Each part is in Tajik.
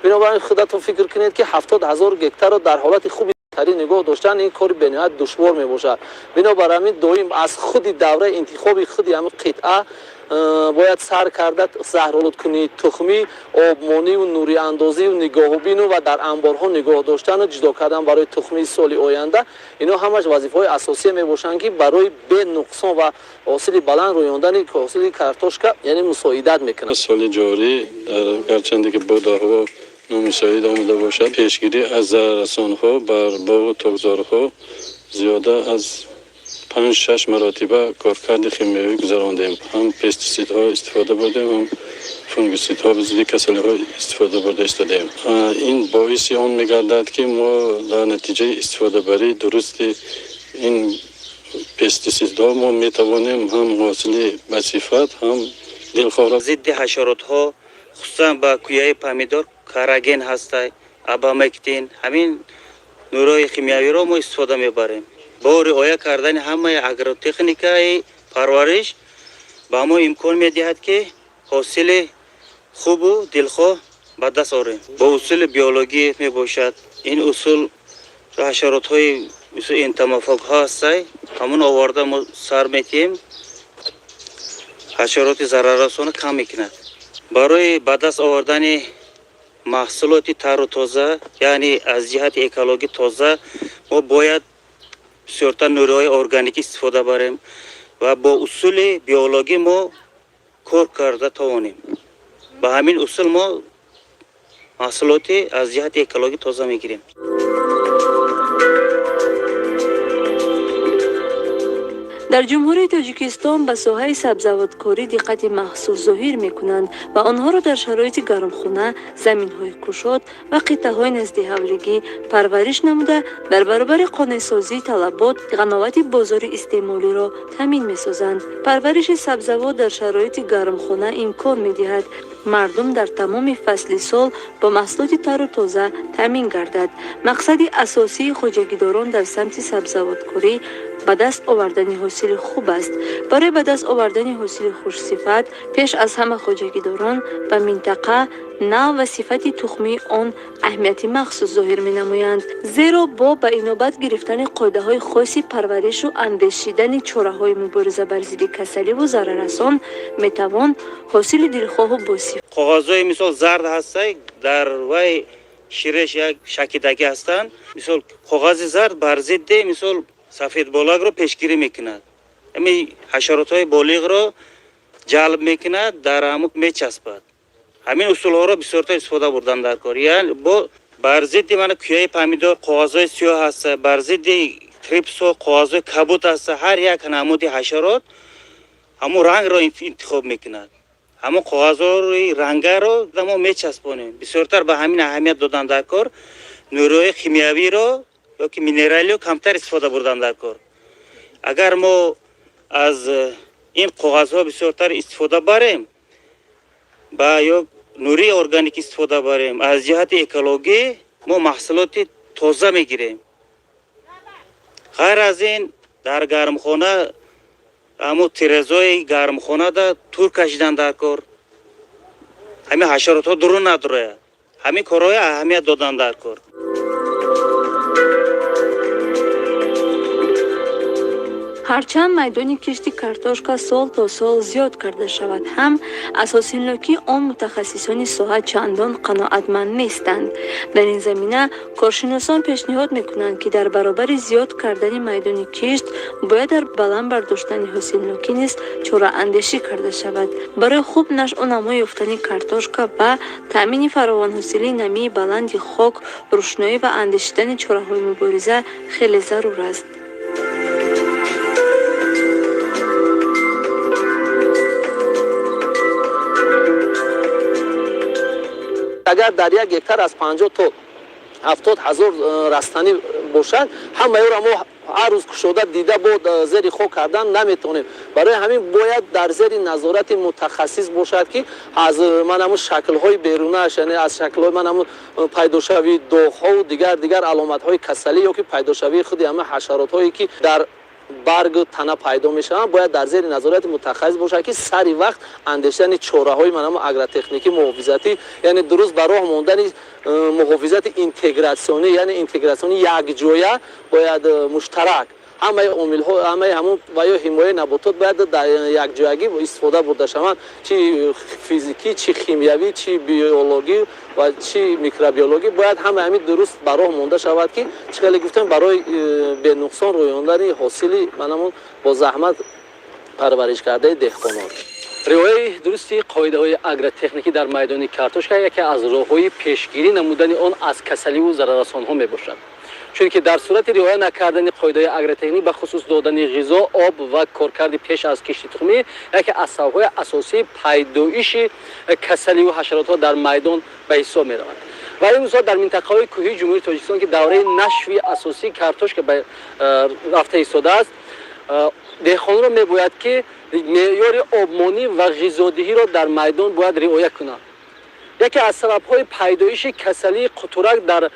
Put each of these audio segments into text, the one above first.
Бинобар ин худатон фикр кунед, ки 70 000 гектарро дар ҳолати хуби тарин нигоҳ доштан ин кори бениҳоят душвор мебошад. Бинобар ҳамин доим аз худи давраи интихоби худи ҳамин қитъа бояд сар карда заҳролудкунии тухмӣ, обмониву нуриандозиву нигоҳубину ва дар анборҳо нигоҳ доштану ҷудо кардан барои тухмии соли оянда, инҳо ҳамаш вазифаҳои асосие мебошанд, ки барои бенуқсон ва ҳосили баланд рӯёндани ҳосили картошка, яъне, мусоидат мекунад. Соли ҷорӣ, гарчанде ки боду ҳаво номусоид омада бошад, пешгирӣ аз зараррасонҳо бар боғу токзорҳо зиёда аз 5-6 маротиба коркарди химиявӣ гузарондем. Ҳам пестисидҳо истифода бурдем, ҳам фунгисидҳо, зидди касалиҳо истифода бурда истодаем. Ин боиси он мегардад, ки мо дар натиҷаи истифодабарии дурусти ин пестисидҳо мо метавонем ҳам ҳосили басифат, ҳам дилхоҳро Зидди ҳашаротҳо, хусусан ба куяи помидор, караген ҳастай, абамектин, ҳамин нурҳои химиявиро мо истифода мебарем. Бо риоя кардани ҳамаи агротехникаи парвариш ба мо имкон медиҳад, ки ҳосили хубу дилхоҳ ба даст орем. Бо усули биологӣ мебошад. Ин усул ҳашаротҳои мисли энтомофагҳо ҳастай, ҳамон оварда мо сар метиҳем, ҳашароти зараррасонро кам мекунад. Барои ба даст овардани маҳсулоти тару тоза, яъне аз ҷиҳати экологӣ тоза, мо бояд бисёртар нурҳои органикӣ истифода барем ва бо усули биологӣ мо кор карда тавонем. Ба ҳамин усул мо маҳсулоти аз ҷиҳати экологӣ тоза мегирем. Дар Ҷумҳурии Тоҷикистон ба соҳаи сабзавоткорӣ диққати махсус зоҳир мекунанд ва онҳоро дар шароити гармхона, заминҳои кушод ва қитъаҳои наздиҳавлигӣ парвариш намуда, дар баробари қонеъсозии талабот ғановати бозори истеъмолиро таъмин месозанд. Парвариши сабзавот дар шароити гармхона имкон медиҳад, мардум дар тамоми фасли сол бо маҳсулоти тару тоза таъмин гардад. Мақсади асосии хоҷагидорон дар самти сабзавоткорӣ ба даст овардани ҳосили хуб аст. Барои ба даст овардани ҳосили хушсифат пеш аз ҳама хоҷагидорон ба минтақа, навъ ва сифати тухмии он аҳамияти махсус зоҳир менамоянд, зеро бо ба инобат гирифтани қоидаҳои хоси парваришу андешидани чораҳои мубориза бар зидди касаливу зараррасон метавон ҳосили дилхоҳу босифат Коғазҳои, мисол, зард ҳастай, дар вай ширеш як шакидагӣ ҳастанд. Мисол, коғази зард бар зидди, мисол, сафедболагро пешгирӣ мекунад, ҳамин ҳашаротҳои болиғро ҷалб мекунад, дар ҳамун мечаспад. Ҳамин усулҳоро бисёртар истифода бурдан дар кор. Яъне бо бар зидди мана куяи помидор коғазҳои сиёҳ ҳаста, бар зидди трипсҳо коғазҳои кабуд ҳаста. Ҳар як намуди ҳашарот ҳамун рангро интихоб мекунад. Ҳамон коғазҳои рангаро мо мечаспонем. Бисёртар ба ҳамин аҳамият додан дар кор. Нурҳои химиявиро ёки минералиро камтар истифода бурдан дар кор. Агар мо аз ин коғазҳо бисёртар истифода барем ба ё нурии органик истифода барем, аз ҷиҳати экологӣ мо маҳсулоти тоза мегирем. Ғайр аз ин, дар гармхона ҳамун тирезои гармхонада тур кашидан дар кор, ҳамин ҳашаротҳо дурун надурояд. Ҳамин корҳои аҳамият додан дар кор. Ҳарчанд майдони кишти картошка сол то сол зиёд карда шавад ҳам, аз ҳосилнокии он мутахассисони соҳа чандон қаноатманд нестанд. Дар ин замина коршиносон пешниҳод мекунанд, ки дар баробари зиёд кардани майдони кишт бояд дар баланд бардоштани ҳосилнокӣ низ чораандешӣ карда шавад. Барои хуб нашъу намо ёфтани картошка ва таъмини фаровонҳосилии намии баланди хок, рӯшноӣ ва андешидани чораҳои мубориза хеле зарур аст. Агар дар 1 гектар аз 50 то 70 ҳазор растанӣ бошад, ҳамаёро мо ҳар рӯз кушода дида бо зери хок кардан наметавонем. Барои ҳамин бояд дар зери назорати мутахассис бошад, ки аз ман ҳамун шаклҳои берунааш, яъне аз шаклҳои ман ҳамун пайдошавии доғҳову дигар дигар аломатҳои касалӣ ё ки пайдошавии худи ҳама ҳашаротҳое, ки дар Баргу тана пайдо мешаванд, бояд дар зери назорати мутахассис бошад, ки сари вақт андешидани чораҳои манамо агротехникӣ муҳофизатӣ, яъне дуруст ба роҳ мондани муҳофизати интегратсионӣ, яъне интегратсиони якҷоя бояд муштарак ҳамаи омилҳо, ҳамаи ҳамун ва ё ҳимояи наботот бояд дар якҷоягӣ истифода бурда шаванд, чи физикӣ, чи химиявӣ, чи биологӣ ва чи микробиологӣ. Бояд ҳамаи ҳамин дуруст ба роҳ монда шавад, ки чӣ хеле гуфтем, барои бенуқсон рӯёндани ҳосили манамун бо заҳмат парвариш кардаи деҳқонон. Риояи дурусти қоидаҳои агротехникӣ дар майдони картошка яке аз роҳҳои пешгирӣ намудани он аз касаливу зараррасонҳо мебошад, чунки дар сурати риоя накардани қоидаҳои агротехник, бахусус додани ғизо, об ва коркарди пеш аз кишти тухмӣ, яке аз сабабҳои асосии пайдоиши касаливу ҳашаротҳо дар майдон ба ҳисоб меравад. Ва имрӯзҳо дар минтақаҳои кӯҳии Ҷумҳурии Тоҷикистон, ки давраи нашви асосии картошка рафта истодааст, деҳқонро мебояд, ки меъёри обмонӣ ва ғизодиҳиро дар майдон бояд риоя кунанд. Яке аз сабабҳои пайдоиши касалии қутурак дар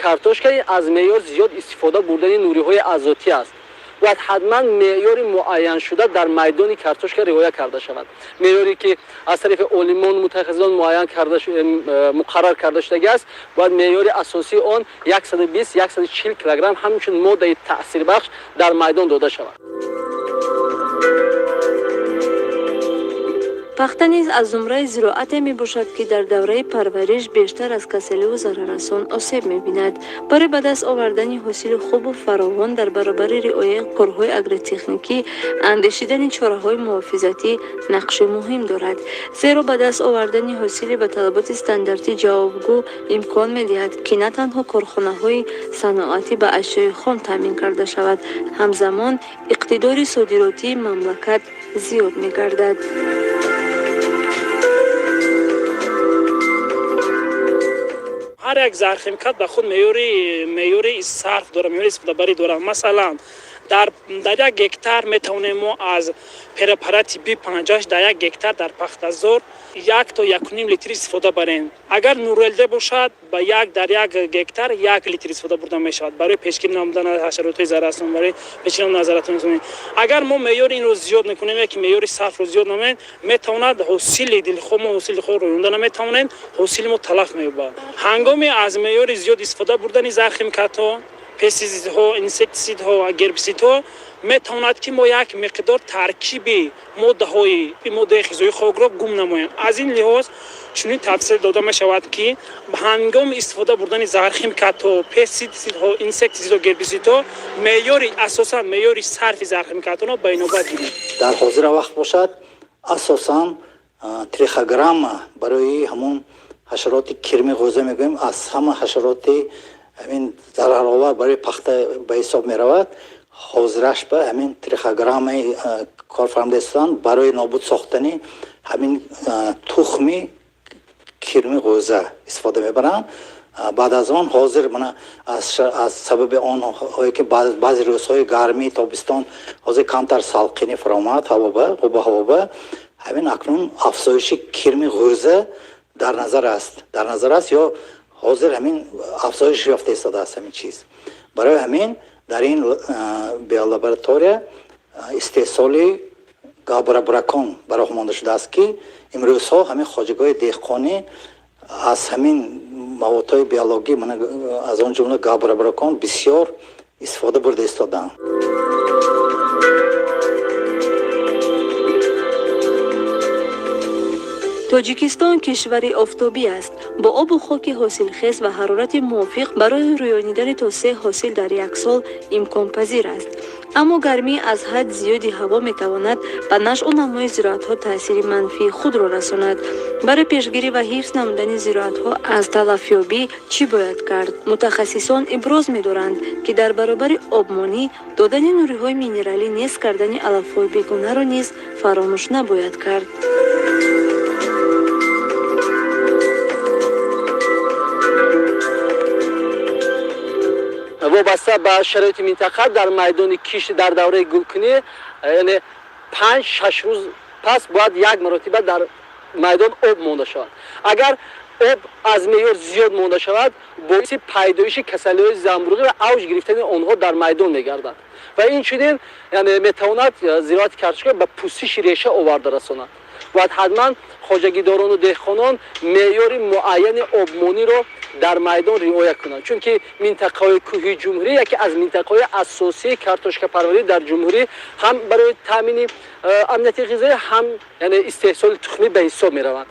картошка аз меъёр зиёд истифода бурдани нуриҳои азотӣ аст. Бояд ҳатман меъёри муайяншуда дар майдони картошка риоя карда шавад, меъёре ки аз тарафи олимон, мутахассисон муайян карда, муқаррар карда шудагӣ аст. Бояд меъёри асосии он 120, 140 килограмм ҳамчун моддаи таъсирбахш дар майдон дода шавад. Пахта низ аз зумраи зироате мебошад, ки дар давраи парвариш бештар аз касаливу зараррасон осеб мебинад. Барои ба даст овардани ҳосили хубу фаровон, дар баробари риояи корҳои агротехникӣ, андешидани чораҳои муҳофизатӣ нақши муҳим дорад, зеро ба даст овардани ҳосили ба талаботи стандартӣ ҷавобгӯ имкон медиҳад, ки на танҳо корхонаҳои саноатӣ ба ашёи хом таъмин карда шавад, ҳамзамон иқтидори содиротии мамлакат зиёд мегардад. Ҳар як зархимикат ба худ меъёри сарф дорад, меъёри истифодабарӣ дорад. Масалан, дар 1 гектар метавонем мо аз препарати би панҷаш дар 1 гектар дар пахтазор 1 то 1.5 литр истифода барем. Агар Нурелде бошад, ба як дар 1 гектар 1 литр истифода бурда мешавад барои пешгирӣ намудан аз ҳашаротҳои зараррасон, барои пешгирӣ намудан аз зараррасонӣ. Агар мо меъёри инро зиёд мекунем, яки меъёри сарфро зиёд намоем, метавонад ҳосили дилхоҳ, мо ҳосили дилхоҳ рӯёнда наметавонем, ҳосили мо талаф меёбад. Ҳангоми аз меъёри зиёд истифода бурдани зархимикатҳо, пестисидҳо, инсектисидҳо ва гербисидҳо, метавонад, ки мо як миқдор таркиби моддаҳои моддаи ғизоии хокро гум намоем. Аз ин лиҳоз чунин тавсия дода мешавад, ки ҳангоми истифода бурдани зархимикатҳо, пестисидҳо, инсектисидҳо, гербисидҳо, меъёри асосан меъёри сарфи зархимикатҳоро ба инобат гирем. Дар ҳозира вақт бошад, асосан трихограмма барои ҳамон ҳашароти кирми ғӯза мегӯем, аз ҳама ҳашароти ҳамин зараровар барои пахта ба ҳисоб меравад. Ҳозираш ба ҳамин трихограммаи кор фармуда истоданд барои нобуд сохтани ҳамин тухми кирми ғӯза истифода мебаранд. Баъд аз он ҳозир мана аз сабаби онҳое ки баъзе рӯзҳои гармии тобистон, ҳозир камтар салқинӣ фаромад ҳавоба, обу ҳавоба, ҳамин акнун афзоиши кирми ғӯза дар назар аст ё ҳозир ҳамин афзоиш ёфта истодааст ҳамин чиз. Барои ҳамин дар ин биолаборатория истеҳсоли габрабракон ба роҳ монда шудааст, ки имрӯзҳо ҳамин хоҷагиҳои деҳқонӣ аз ҳамин маводҳои биологӣ, аз он ҷумла габрабракон, бисёр истифода бурда истодаанд. Тоҷикистон кишвари офтобӣ аст, бо обу хоки ҳосилхез ва ҳарорати мувофиқ барои рӯёнидани то се ҳосил дар як сол имконпазир аст. Аммо гармӣ аз ҳад зиёди ҳаво метавонад ба нашъу намои зироатҳо таъсири манфии худро расонад. Барои пешгирӣ ва ҳифз намудани зироатҳо аз талафёбӣ чӣ бояд кард? Мутахассисон иброз медоранд, ки дар баробари обмонӣ, додани нуриҳои минералӣ, нест кардани алафҳои бегонаро низ фаромӯш набояд кард. Вобаста ба шароити минтақа, дар майдони кишт дар давраи гулкунӣ, яъне 5-6 рӯз пас, бояд як маротиба дар майдон об монда шавад. Агар Об аз меъёр зиёд монда шавад, боиси пайдоиши касалиҳои замбуруғӣ ва авҷ гирифтани онҳо дар майдон мегардад ва инчунин, яъне, метавонад зироати картошка ба пусиши реша оварда расонад. Бояд ҳатман хоҷагидорону деҳқонон меъёри муайяни обмониро дар майдон риоя кунанд, чунки минтақаҳои кӯҳии ҷумҳурӣ яке аз минтақаҳои асосии картошкапарварӣ дар ҷумҳурӣ ҳам барои таъмини амнияти ғизоӣ, ҳам, яъне, истеҳсоли тухмӣ ба ҳисоб мераванд.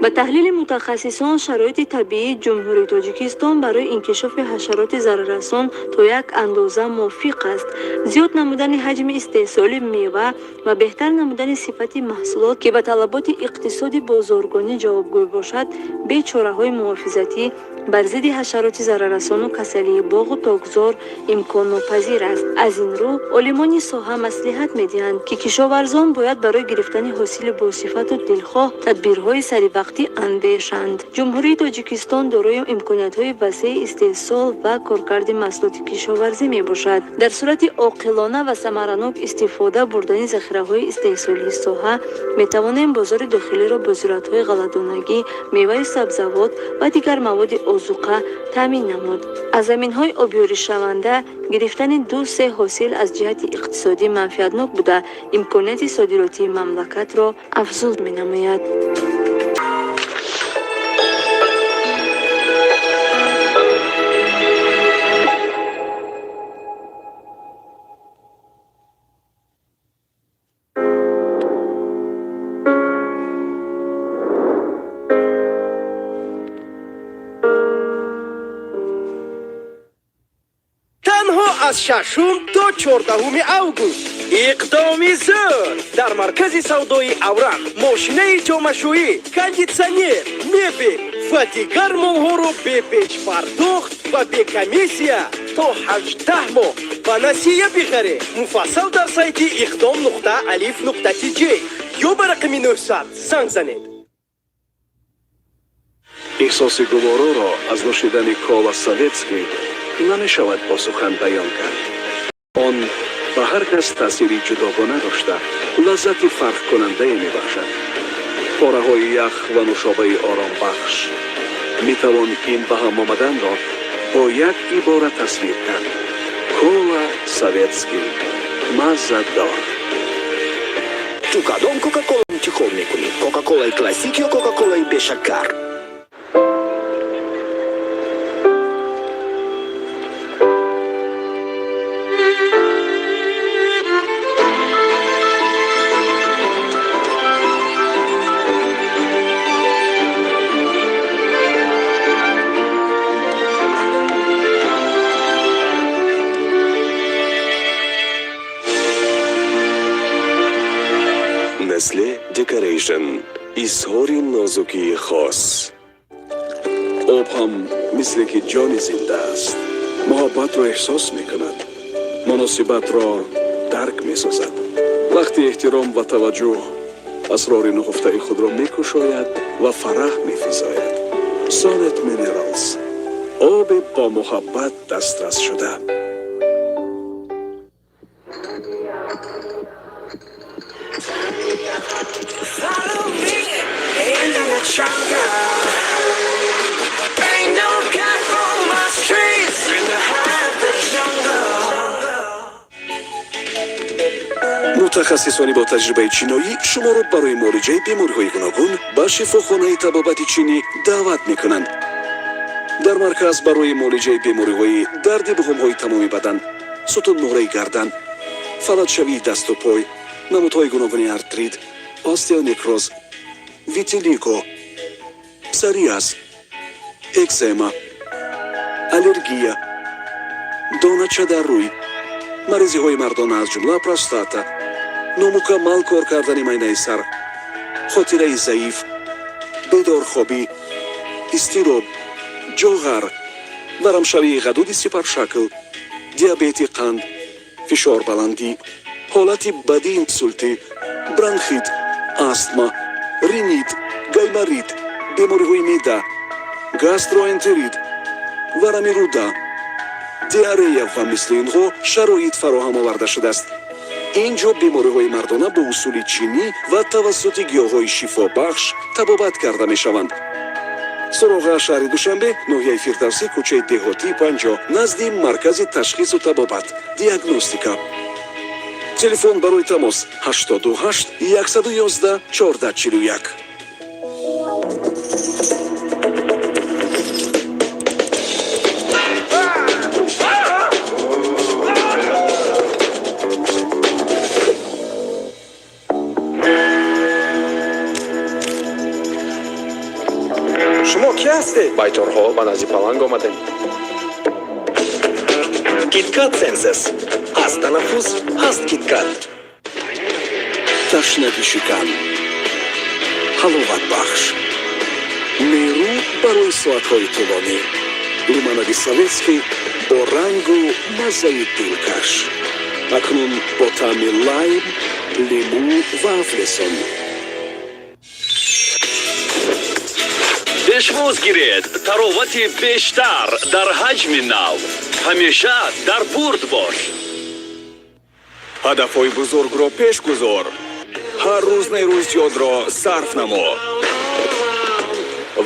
Ба таҳлили мутахассисон, шароити табиии Ҷумҳурии Тоҷикистон барои инкишофи ҳашароти зараррасон то як андоза мувофиқ аст. Зиёд намудани ҳаҷми истеҳсоли мева ва беҳтар намудани сифати маҳсулот, ки ба талаботи иқтисоди бозоргонӣ ҷавобгӯ бошад, бе чораҳои муҳофизатӣ бар зидди ҳашароти зараррасону касалии боғу токзор имконнопазир аст. Аз ин рӯ, олимони соҳа маслиҳат медиҳанд, ки кишоварзон бояд барои гирифтани ҳосили босифату дилхоҳ тадбирҳои саривақтӣ андешанд. Ҷумҳурии Тоҷикистон дорои имкониятҳои васеи истеҳсол ва коркарди маҳсулоти кишоварзӣ мебошад. Дар сурати оқилона ва самаранок истифода бурдани захираҳои истеҳсолии соҳа метавонем бозори дохилиро бо зироатҳои ғалладонагӣ, меваю сабзавот ва дигар маводи озуқа таъмин намуд. Аз заминҳои обёришаванда гирифтани ду-се ҳосил аз ҷиҳати иқтисодӣ манфиатнок буда, имконияти содиротии мамлакатро афзун менамояд. Танҳо аз 6 то 14 август иқдоми зӯр дар маркази савдои Авран: мошинаи ҷомашӯӣ, кондитсионер, мебел ва дигар молҳоро бе пешпардохт ва бе комиссия то 18 моҳ ба насия бихаред. Муфассал дар сайти иқдом.алиф.тж ё ба рақами 900 занг занед. Эҳсоси гувороро аз нӯшидани Кола Советский намешавад бо сухан баён кард. Он ба ҳар кас таъсири ҷудогона дошта, лаззати фарқкунандае мебахшад. Пораҳои ях ва нӯшобаи оромбахш. Метавон ин ба ҳам омаданро бо як ибора тасвир кард: Кола Советский маззадор. Ту кадом Кока-Кола интихоб мекунӣ? Кока-Колаи классик ё Кока-Колаи бешакар? Nestle Decoration, изҳори нозукии хос. Об ҳам мисле ки ҷони зинда аст, муҳаббатро эҳсос мекунад, муносибатро дарк месозад. Вақти эҳтиром ва таваҷҷӯҳ асрори нуҳуфтаи худро мекушояд ва фараҳ мефизояд. Сонет Минералс, оби бо муҳаббат дастрас шуда. Follow me into the jungle. Ain't no cat on my streets in the heart of the jungle. Мутахассисони бо таҷрибаи чиноӣ шуморо барои муолиҷаи бемориҳои гуногун ба шифохонаи табобати чинӣ даъват мекунанд. Дар марказ барои муолиҷаи бемориҳои дарди буғумҳои тамоми бадан, сутунмуҳраи гардан, фалаҷшавии дасту пой, намудҳои гуногуни артрит, остеонекроз, витилиго, псориаз, экзема, аллергия, донача дар рӯй, маризиҳои мардона, аз ҷумла простата, номукаммал кор кардани майнаи сар, хотираи заиф, бедорхобӣ, изтироб, ҷоғар, варамшавии ғадуди сипаршакл, диабети қанд, фишорбаландӣ, ҳолати бади инсултӣ, бронхит, астма, ринит, гайморит, бемориҳои меъда, гастроэнтерит, варами рӯда, Диарея ва мисли инҳо шароит фароҳам оварда шудааст. Ин ҷо бемориҳои мардона бо усули чинӣ ва тавассути гиёҳҳои шифобахш табобат карда мешаванд. Суроға: шаҳри Душанбе, ноҳияи Фирдавсӣ, кӯчаи Деҳотии 50, назди маркази ташхису табобат «Диагностика». Телефон барои тамос: 88 111 14 41. Шумо кӣ ҳастед? Байторҳо ба назди паланг омадем. Киткат Сенсес. Ҳаст танаффус, ҳаст Киткат. Ташнагӣ шикан, ҳаловатбахш, нерӯ барои соатҳои тӯлонӣ. Лимонади «Советский» бо рангу маззаи дилкаш, акнун бо таъми лайм, лимӯ ва афлесун. Пешвоз гиред таровати бештар дар ҳаҷми нав. Ҳамеша дар бурд бош. Ҳадафҳои бузургро пеш гузор, ҳар рӯз нерӯи зиёдро сарф намо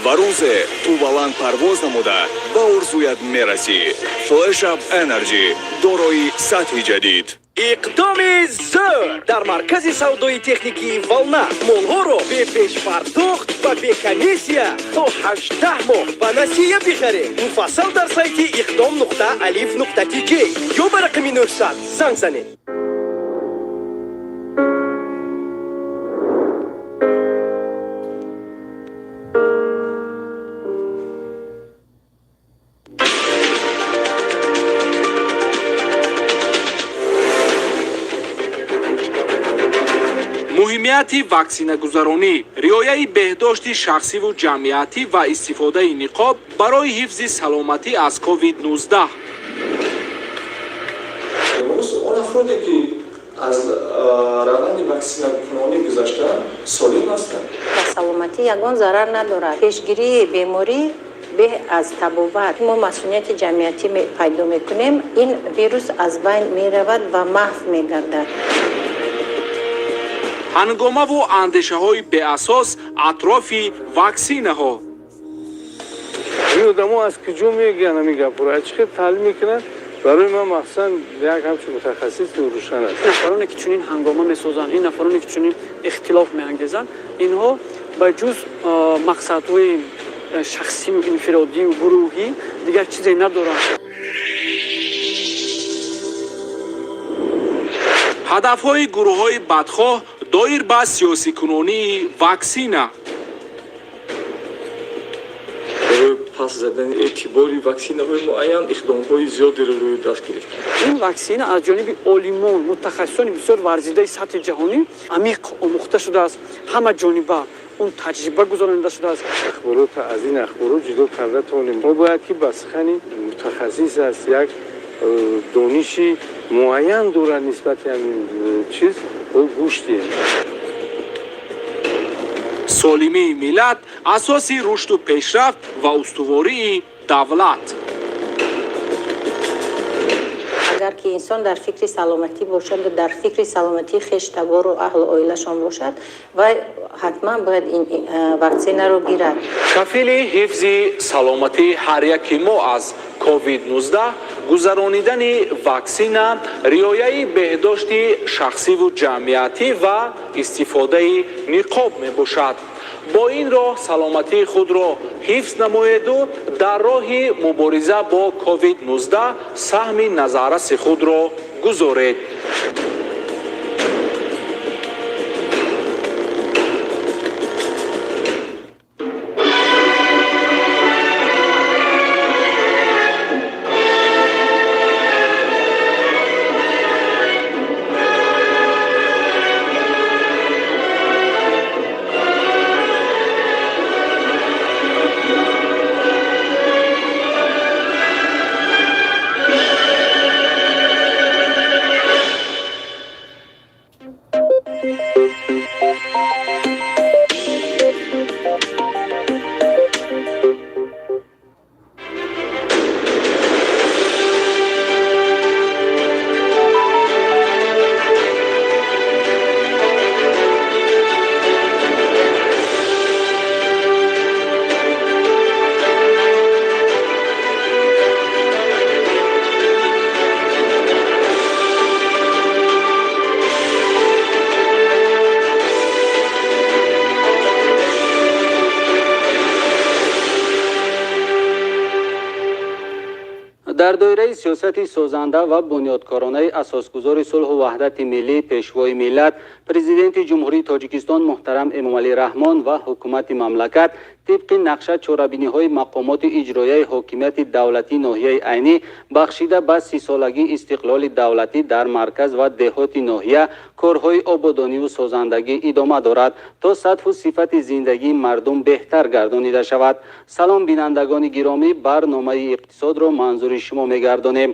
ва рӯзе ту баланд парвоз намуда ба орзуят мерасӣ. Флешап Энерҷи дорои сатҳи ҷадид. Иқдоми зӯр дар маркази савдои техникии «Волна»: молҳоро бепешпардохт ва бекомиссия то 18 моҳ ба насия бихаред. Муфассал дар сайти иқдом.алиф.тj ё ба рақами 900 занг занед. Муҳимияти ваксинагузаронӣ, риояи беҳдошти шахсиву ҷамъиятӣ ва истифодаи ниқоб барои ҳифзи саломатӣ аз COVID-19. Имрӯз он афроде, ки аз раванди ваксинакунонӣ гузаштаанд, солим ҳастанд. Ба саломатӣ ягон зарар надорад. Пешгирии беморӣ беҳ аз табобат. Мо масунияти ҷамъиятӣ пайдо мекунем, ин вирус аз байн меравад ва маҳв мегардад. Ҳангомаву андешаҳои беасос атрофи ваксинаҳо. Ин одамо аз куҷо мегӯянд ҳамин гапҳоро, аз чӣ хел таълим мекунанд, барои ман махсусан як ҳамчун мутахассис рӯшан аст. Нафароне, ки чунин ҳангома месозанд, ин нафароне, ки чунин ихтилоф меангезанд, инҳо ба ҷуз мақсадҳои шахсию инфиродию гурӯҳӣ дигар чизе надоранд. Ҳадафҳои гурӯҳҳои бадхоҳ доир ба сиёсикунонии ваксина. Барои паст задани эътибори ваксинаҳои муайян иқдомҳои зиёдеро рӯи даст гирифт. Ин ваксина аз ҷониби олимон, мутахассисони бисёр варзидаи сатҳи ҷаҳонӣ амиқ омӯхта шудааст, ҳама ҷониба он таҷриба гузаронида шудааст. Ахборота аз ин ахборот ҷудо карда тавонем, мо бояд ки ба сухани мутахассис аст, як дониши муайян дорад нисбати ҳамин чиз, гӯш диҳем. Солимии миллат асоси рушду пешрафт ва устувории давлат. Агар ки инсон дар фикри саломатӣ бошад, дар фикри саломатии хеш, табору аҳлу оилашон бошад, вай ҳатман бояд ин ваксинаро гирад. Кафили ҳифзи саломатии ҳар яки мо аз COVID-19 гузаронидани ваксина, риояи беҳдошти шахсиву ҷамъиятӣ ва истифодаи ниқоб мебошад. Бо ин роҳ саломатии худро ҳифз намоеду дар роҳи мубориза бо COVID-19 саҳми назарраси худро гузоред. Дар доираи сиёсати созанда ва бунёдкоронаи асосгузори сулҳу ваҳдати миллӣ, Пешвои миллат, Президенти Ҷумҳурии Тоҷикистон муҳтарам Эмомалӣ Раҳмон ва ҳукумати мамлакат, тибқи нақша чорабиниҳои мақомоти иҷроияи ҳокимияти давлатии ноҳияи Айнӣ бахшида ба 30-солагии истиқлоли давлатӣ дар марказ ва деҳоти ноҳия корҳои ободониву созандагӣ идома дорад, то сатҳу сифати зиндагии мардум беҳтар гардонида шавад. Салом, бинандагони гиромӣ, барномаи иқтисодро манзури шумо мегардонем.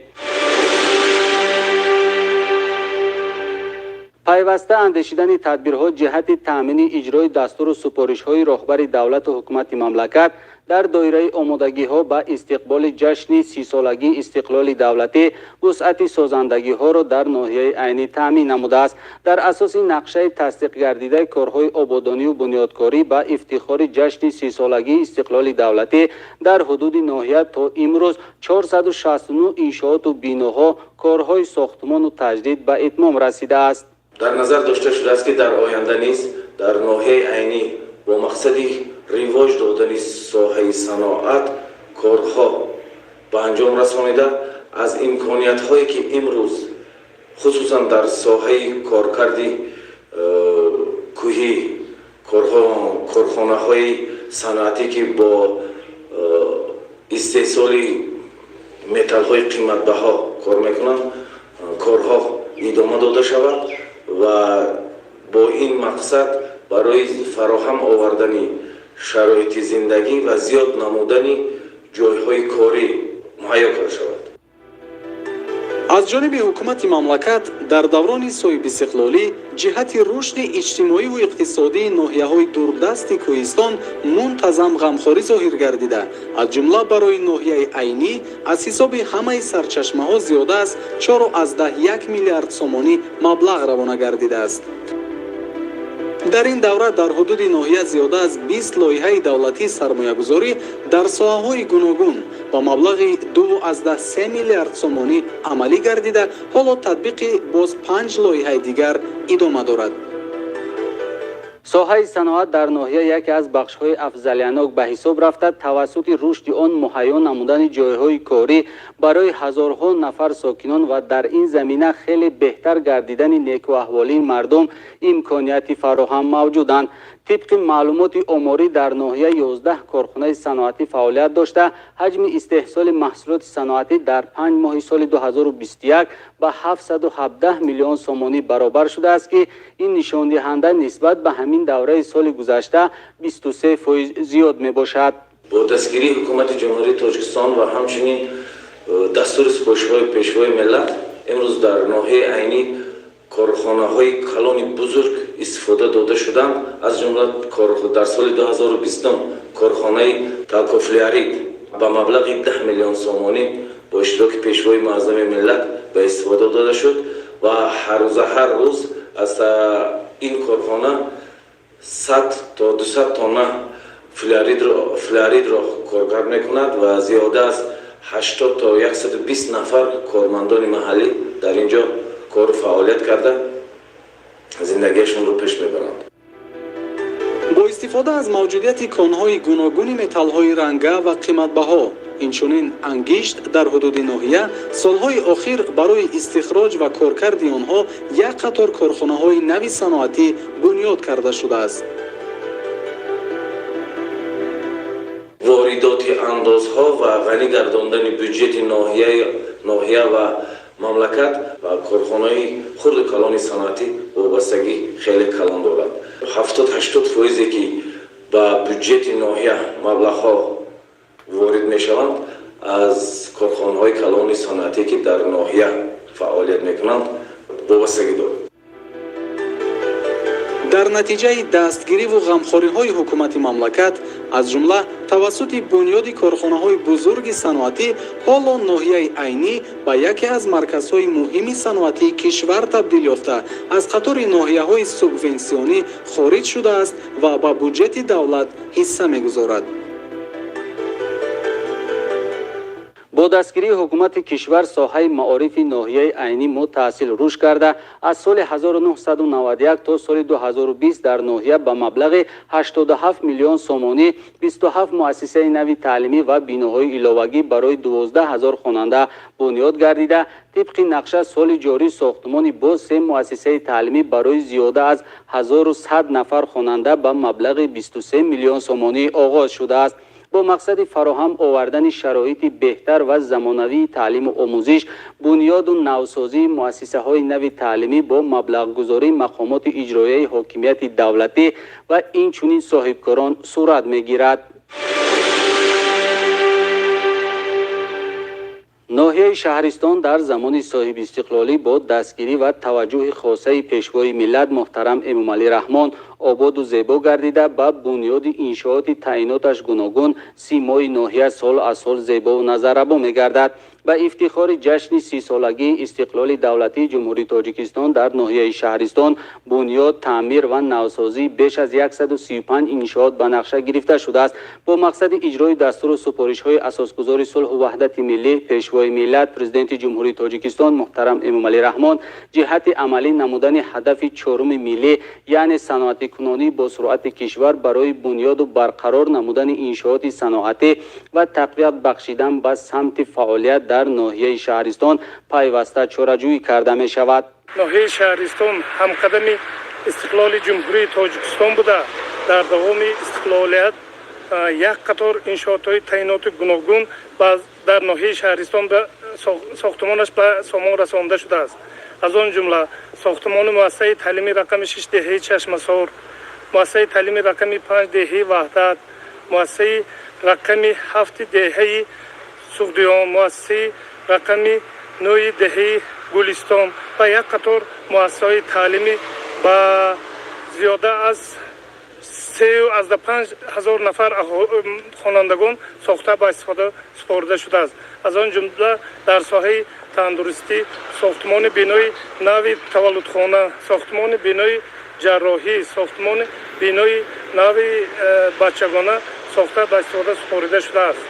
Пайваста андешидани тадбирҳо ҷиҳати таъмини иҷрои дастуру супоришҳои роҳбари давлату ҳукумати мамлакат дар доираи омодагиҳо ба истиқболи ҷашни 30-солагии истиқлоли давлатӣ вусъати созандагиҳоро дар ноҳияи Айнӣ таъмин намудааст. Дар асоси нақшаи тасдиқгардидаи корҳои ободониву бунёдкорӣ ба ифтихори ҷашни 30-солагии истиқлоли давлатӣ дар ҳудуди ноҳия то имрӯз 469 иншооту биноҳо корҳои сохтмону таҷдид ба итмом расидааст. Дар назар дошта шудааст, ки дар оянда низ дар ноҳияи Айнӣ бо мақсади ривоҷ додани соҳаи саноат корҳо ба анҷом расонида, аз имкониятҳое ки имрӯз хусусан дар соҳаи коркарди кӯҳӣ, корхонаҳои саноатӣ, ки бо истеҳсоли металлҳои қиматбаҳо кор мекунанд, корҳо идома дода шавад ва бо ин мақсад барои фароҳам овардани шароити зиндагӣ ва зиёд намудани ҷойҳои корӣ муҳайё карда шавад. Аз ҷониби ҳукумати мамлакат дар даврони соҳибистиқлолӣ ҷиҳати рушди иҷтимоиву иқтисодии ноҳияҳои дурдасти кӯҳистон мунтазам ғамхорӣ зоҳир гардида, аз ҷумла барои ноҳияи Айнӣ аз ҳисоби ҳамаи сарчашмаҳо зиёда аз 4,1 миллиард сомонӣ маблағ равона гардидааст. Дар ин давра дар ҳудуди ноҳия зиёда аз 20 лоиҳаи давлатии сармоягузорӣ дар соҳаҳои гуногун ба маблағи 2,3 миллиард сомонӣ амалӣ гардида, ҳоло татбиқи боз 5 лоиҳаи дигар идома дорад. Соҳаи саноат дар ноҳия яке аз бахшҳои афзалиянок ба ҳисоб рафта, тавассути рушди он муҳайё намудани ҷойҳои корӣ барои ҳазорҳо нафар сокинон ва дар ин замина хеле беҳтар гардидани некуаҳволии мардум имконияти фароҳам мавҷуданд. Тибқи маълумоти оморӣ дар ноҳия 11 корхонаи саноатӣ фаъолият дошта, ҳаҷми истеҳсоли маҳсулоти саноатӣ дар 5 моҳи соли 2021 ба 717 миллион сомонӣ баробар шудааст, ки ин нишондиҳанда нисбат ба ҳамин давраи соли гузашта 23% зиёд мебошад. Бо дастгирии ҳукумати Ҷумҳурии Тоҷикистон ва ҳамчунин дастури супоришҳои Пешвои миллат имрӯз дар ноҳияи Айнӣ корхонаҳои калони бузург истифода дода шуданд. Аз ҷумла дар соли 2020 корхонаи талкофлюорид ба маблағи 10 миллион сомонӣ бо иштироки Пешвои муаззами миллат ба истифода дода шуд ва ҳаррӯза ҳар рӯз аз ин корхона 100 то 200 тонна флюоридро коркард мекунад ва зиёда аз 80 то 120 нафар кормандони маҳаллӣ дар ин ҷо кору фаъолият карда зиндагиашонро пеш мебаранд. Бо истифода аз мавҷудияти конҳои гуногуни металлҳои ранга ва қиматбаҳо, инчунин ангишт дар ҳудуди ноҳия, солҳои охир барои истихроҷ ва коркарди онҳо як қатор корхонаҳои нави саноатӣ бунёд карда шудааст. Воридоти андозҳо ва ғанӣ гардондани бюҷети ноҳия ва мамлакат ва корхонаи хурду калони саноатӣ вобастагӣ хеле калон дорад. 70-80 фоизе ки ба бюҷети ноҳия маблағҳо ворид мешаванд, аз корхонаҳои калони саноатӣ, ки дар ноҳия фаъолият мекунанд, вобастагӣ дорад. Дар натиҷаи дастгириву ғамхориҳои ҳукумати мамлакат, аз ҷумла тавассути бунёди корхонаҳои бузурги саноатӣ, ҳоло ноҳияи Айнӣ ба яке аз марказҳои муҳими саноатии кишвар табдил ёфта, аз қатори ноҳияҳои субвенсионӣ хориҷ шудааст ва ба буҷети давлат ҳисса мегузорад. Бо дастгирии ҳукумати кишвар соҳаи маорифи ноҳияи Айнӣ мутаассил рушд карда, аз соли 1991 то соли 2020 дар ноҳия ба маблағи 87 миллион сомонӣ 27 муассисаи нави таълимӣ ва биноҳои иловагӣ барои 12 ҳазор хонанда бунёд гардида, тибқи нақша соли ҷорӣ сохтмони боз се муассисаи таълимӣ барои зиёда аз 1100 нафар хонанда ба маблағи 23 миллион сомонӣ оғоз шудааст. Бо мақсади фароҳам овардани шароити беҳтар ва замонавии таълиму омӯзиш, бунёду навсозии муассисаҳои нави таълимӣ бо маблағгузории мақомоти иҷроияи ҳокимияти давлатӣ ва инчунин соҳибкорон сурат мегирад. Ноҳияи Шаҳристон дар замони соҳибистиқлолӣ бо дастгирӣ ва таваҷҷӯҳи хосаи Пешвои миллат муҳтарам Эмомалӣ Раҳмон ободу зебо гардида, ба бунёди иншооти таъиноташ гуногун симои ноҳия сол аз сол зебову назаррабо мегардад. Ба ифтихори ҷашни 30-солагии истиқлоли давлатии Ҷумҳурии Тоҷикистон дар ноҳияи Шаҳристон бунёд, таъмир ва навсозии беш аз 135 иншоот ба нақша гирифта шудааст. Бо мақсади иҷрои дастуру супоришҳои асосгузори сулҳу ваҳдати миллӣ, Пешвои миллат, Президенти Ҷумҳурии Тоҷикистон муҳтарам Эмомалӣ Раҳмон ҷиҳати амалӣ намудани ҳадафи чоруми миллӣ, яъне саноатикунонӣ бо суръати кишвар барои бунёду барқарор намудани иншооти саноатӣ ва тақвият бахшидан ба самти фаъолият дар ноҳияи Шаҳристон пайваста чораҷӯӣ карда мешавад. Ноҳияи Шаҳристон ҳамқадами истиқлоли Ҷумҳурии Тоҷикистон буда, дар давоми истиқлолият як қатор иншоотҳои таъиноти гуногун дар ноҳияи Шаҳристон сохтмонаш ба сомон расонда шудааст. Аз он ҷумла сохтмони муассисаи таълимии рақами 6 деҳаи Чашмасор, муассисаи таълимии рақами 5 деҳаи Ваҳдат, муассисаи рақами 7 деҳаи Суғдиён, муассисаи рақами 9 деҳаи Гулистон ва як қатор муассисаҳои таълимӣ ба зиёда аз 3,5 ҳазор нафар хонандагон сохта ба истифода супорида шудааст. Аз он ҷумла дар соҳаи тандурустӣ сохтмони бинои нави таваллудхона, сохтмони бинои ҷарроҳӣ, сохтмони бинои нави бачагона сохта ба истифода супорида шудааст.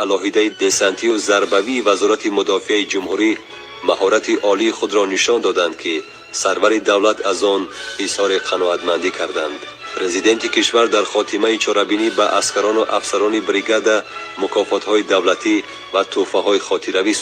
Алоҳидаи десантию зарбавии Вазорати мудофиаи ҷумҳурӣ маҳорати олии худро нишон доданд, ки сарвари давлат аз он изҳори қаноатмандӣ карданд. Президенти кишвар дар хотимаи чорабинӣ ба аскарону афсарони бригада мукофотҳои давлатӣ ва тӯҳфаҳои хотиравӣ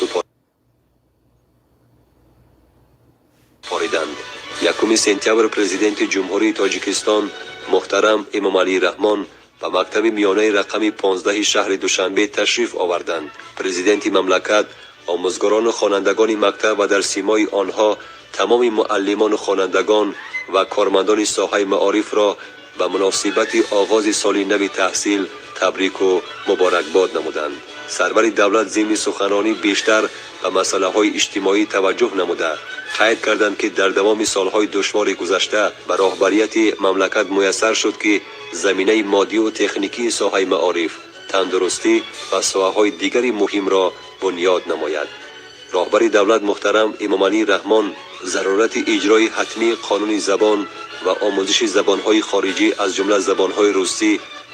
супориданд. 1 сентябр Президенти Ҷумҳурии Тоҷикистон муҳтарам Эмомалӣ Раҳмон ба мактаби миёнаи рақами 15 шаҳри Душанбе ташриф оварданд. Президенти мамлакат омӯзгорону хонандагони мактаб ва дар симои онҳо тамоми муаллимону хонандагон ва кормандони соҳаи маорифро ба муносибати оғози соли нави таҳсил табрику муборакбод намуданд. Сарвари давлат зимни суханронӣ бештар ба масъалаҳои иҷтимоӣ таваҷҷӯҳ намуда, қайд карданд, ки дар давоми солҳои душвори гузашта ба роҳбарияти мамлакат муяссар шуд, ки заминаи моддию техникии соҳаи маориф, тандурустӣ ва соҳаҳои дигари муҳимро бунёд намояд. Роҳбари давлат муҳтарам Эмомалӣ Раҳмон зарурати иҷрои ҳатмии қонуни забон ва омӯзиши забонҳои хориҷӣ аз ҷумла забонҳои русӣ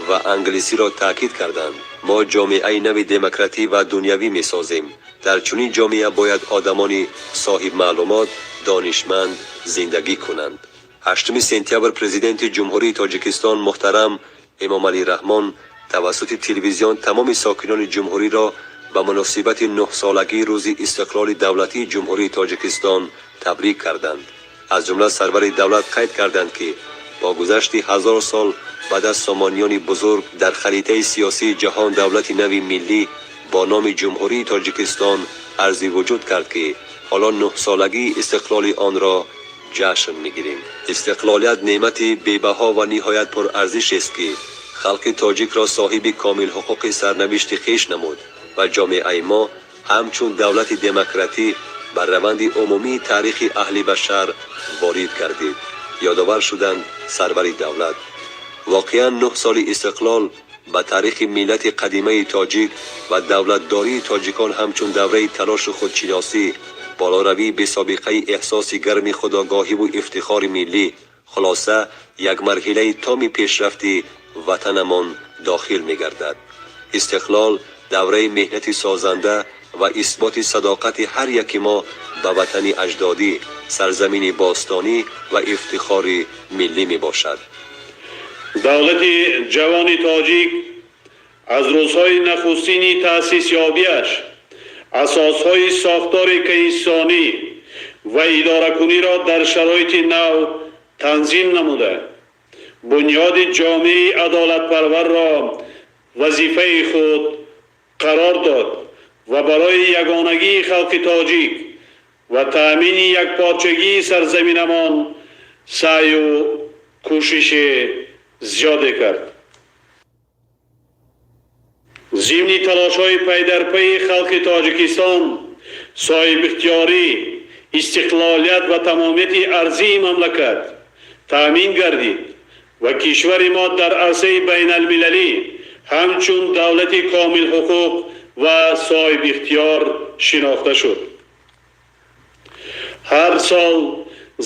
ва англисиро таъкид карданд. Мо ҷомеаи нави демократӣ ва дунявӣ месозем. Дар чунин ҷомеа бояд одамони соҳибмаълумот, донишманд зиндагӣ кунанд. 8 сентябр Президенти Ҷумҳурии Тоҷикистон муҳтарам Эмомалӣ Раҳмон тавассути телевизион тамоми сокинони ҷумҳуриро Ба муносибати нӯҳсолагии Рӯзи истиқлоли давлатии Ҷумҳурии Тоҷикистон табрик карданд. Аз ҷумла сарвари давлат қайд карданд, ки бо гузашти 1000 сол баъд аз Сомониёни бузург дар харитаи сиёсии ҷаҳон давлати нави миллӣ бо номи Ҷумҳурии Тоҷикистон арзи вуҷуд кард, ки ҳоло нӯҳсолагии истиқлоли онро ҷашн мегирем. Истиқлолият неъмати бебаҳо ва ниҳоят пурарзишест, ки халқи тоҷикро соҳиби комилҳуқуқи сарнавишти хеш намуд ва ҷомеаи мо ҳамчун давлати демократӣ бар раванди умумии таърихи аҳли башар ворид гардид, ёдовар шуданд сарвари давлат. Воқеан, 9 соли истиқлол ба таърихи миллати қадимаи тоҷик ва давлатдории тоҷикон ҳамчун давраи талошу худшиносӣ, болоравии бесобиқаи эҳсоси гарми худогоҳиву ифтихори миллӣ, хулоса, як марҳилаи томи пешрафти ватанамон дохил мегардад. Истиқлол давраи меҳнати созанда ва исботи садоқати ҳар яки мо ба ватани аҷдодӣ, сарзамини бостонӣ ва ифтихори миллӣ мебошад. Давлати ҷавони тоҷик аз рӯзҳои нахустини таъсисёбиаш асосҳои сохтори конститутсионӣ ва идоракуниро дар шароити нав танзим намуда, бунёди ҷомеаи адолатпарварро вазифаи худ қарор дод ва барои ягонагии халқи тоҷик ва таъмини якпорчагии сарзаминамон саъю кӯшиши зиёде кард. Зимни талошҳои пайдарпайи халқи Тоҷикистон соҳибихтиёрӣ, истиқлолият ва тамомияти арзии мамлакат таъмин гардид ва кишвари мо дар арсаи байналмилалӣ ҳамчун давлати комилҳуқуқ ва соҳибихтиёр шинохта шуд. Ҳар сол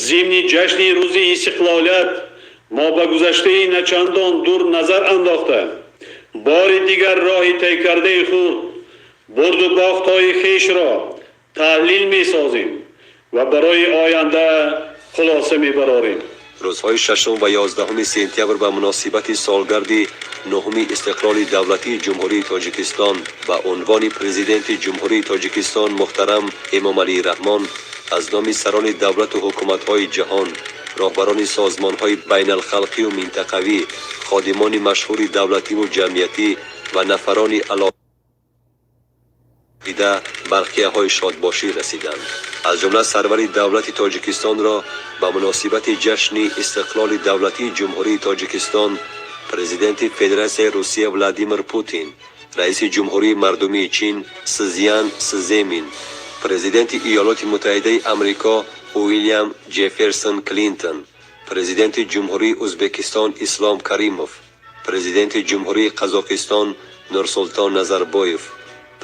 зимни ҷашни Рӯзи истиқлолият мо ба гузаштаи начандон дур назар андохта, бори дигар роҳи тай кардаи худ, бурду бохтҳои хешро таҳлил месозем ва барои оянда хулоса мебарорем. Рӯзҳои 6 ва 11 сентябр ба муносибати солгарди нӯҳуми истиқлоли давлатии Ҷумҳурии Тоҷикистон ба унвони Президенти Ҷумҳурии Тоҷикистон муҳтарам Эмомалӣ Раҳмон аз номи сарони давлату ҳукуматҳои ҷаҳон, роҳбарони созмонҳои байналхалқию минтақавӣ, ходимони машҳури давлативу ҷамъиятӣ ва нафарони алоҳида барқияҳои шодбошӣ расиданд. Аз ҷумла сарвари давлати Тоҷикистонро ба муносибати ҷашни истиқлоли давлатии Ҷумҳурии Тоҷикистон Президенти Федератсияи Русия Владимир Путин, Раиси Ҷумҳурии Мардумии Чин Сзян Цзэмин, Президенти Иёлоти Муттаҳидаи Амрико Уилям Ҷефферсон Клинтон, Президенти Ҷумҳурии Ӯзбекистон Ислом Каримов, Президенти Ҷумҳурии Қазоқистон Нурсултон Назарбоев,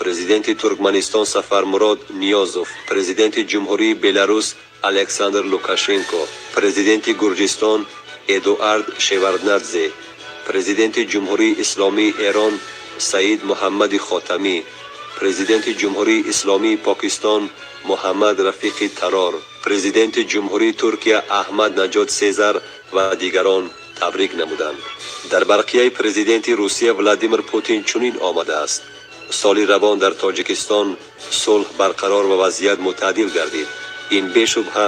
Президенти Туркманистон Сафармурод Ниёзов, Президенти Ҷумҳурии Беларус Александр Лукашенко, Президенти Гурҷистон Эдуард Шеварднадзе, Президенти Ҷумҳурии Исломии Эрон Саид Муҳаммади Хотамӣ, Президенти Ҷумҳурии Исломии Покистон Муҳаммад Рафиқи Тарор, Президенти Ҷумҳурии Туркия Аҳмад Наҷот Сезар ва дигарон табрик намуданд. Дар барқияи Президенти Русия Владимир Путин чунин омадааст: Соли равон дар Тоҷикистон сулҳ барқарор ва вазъият мӯътадил гардид. Ин бешубҳа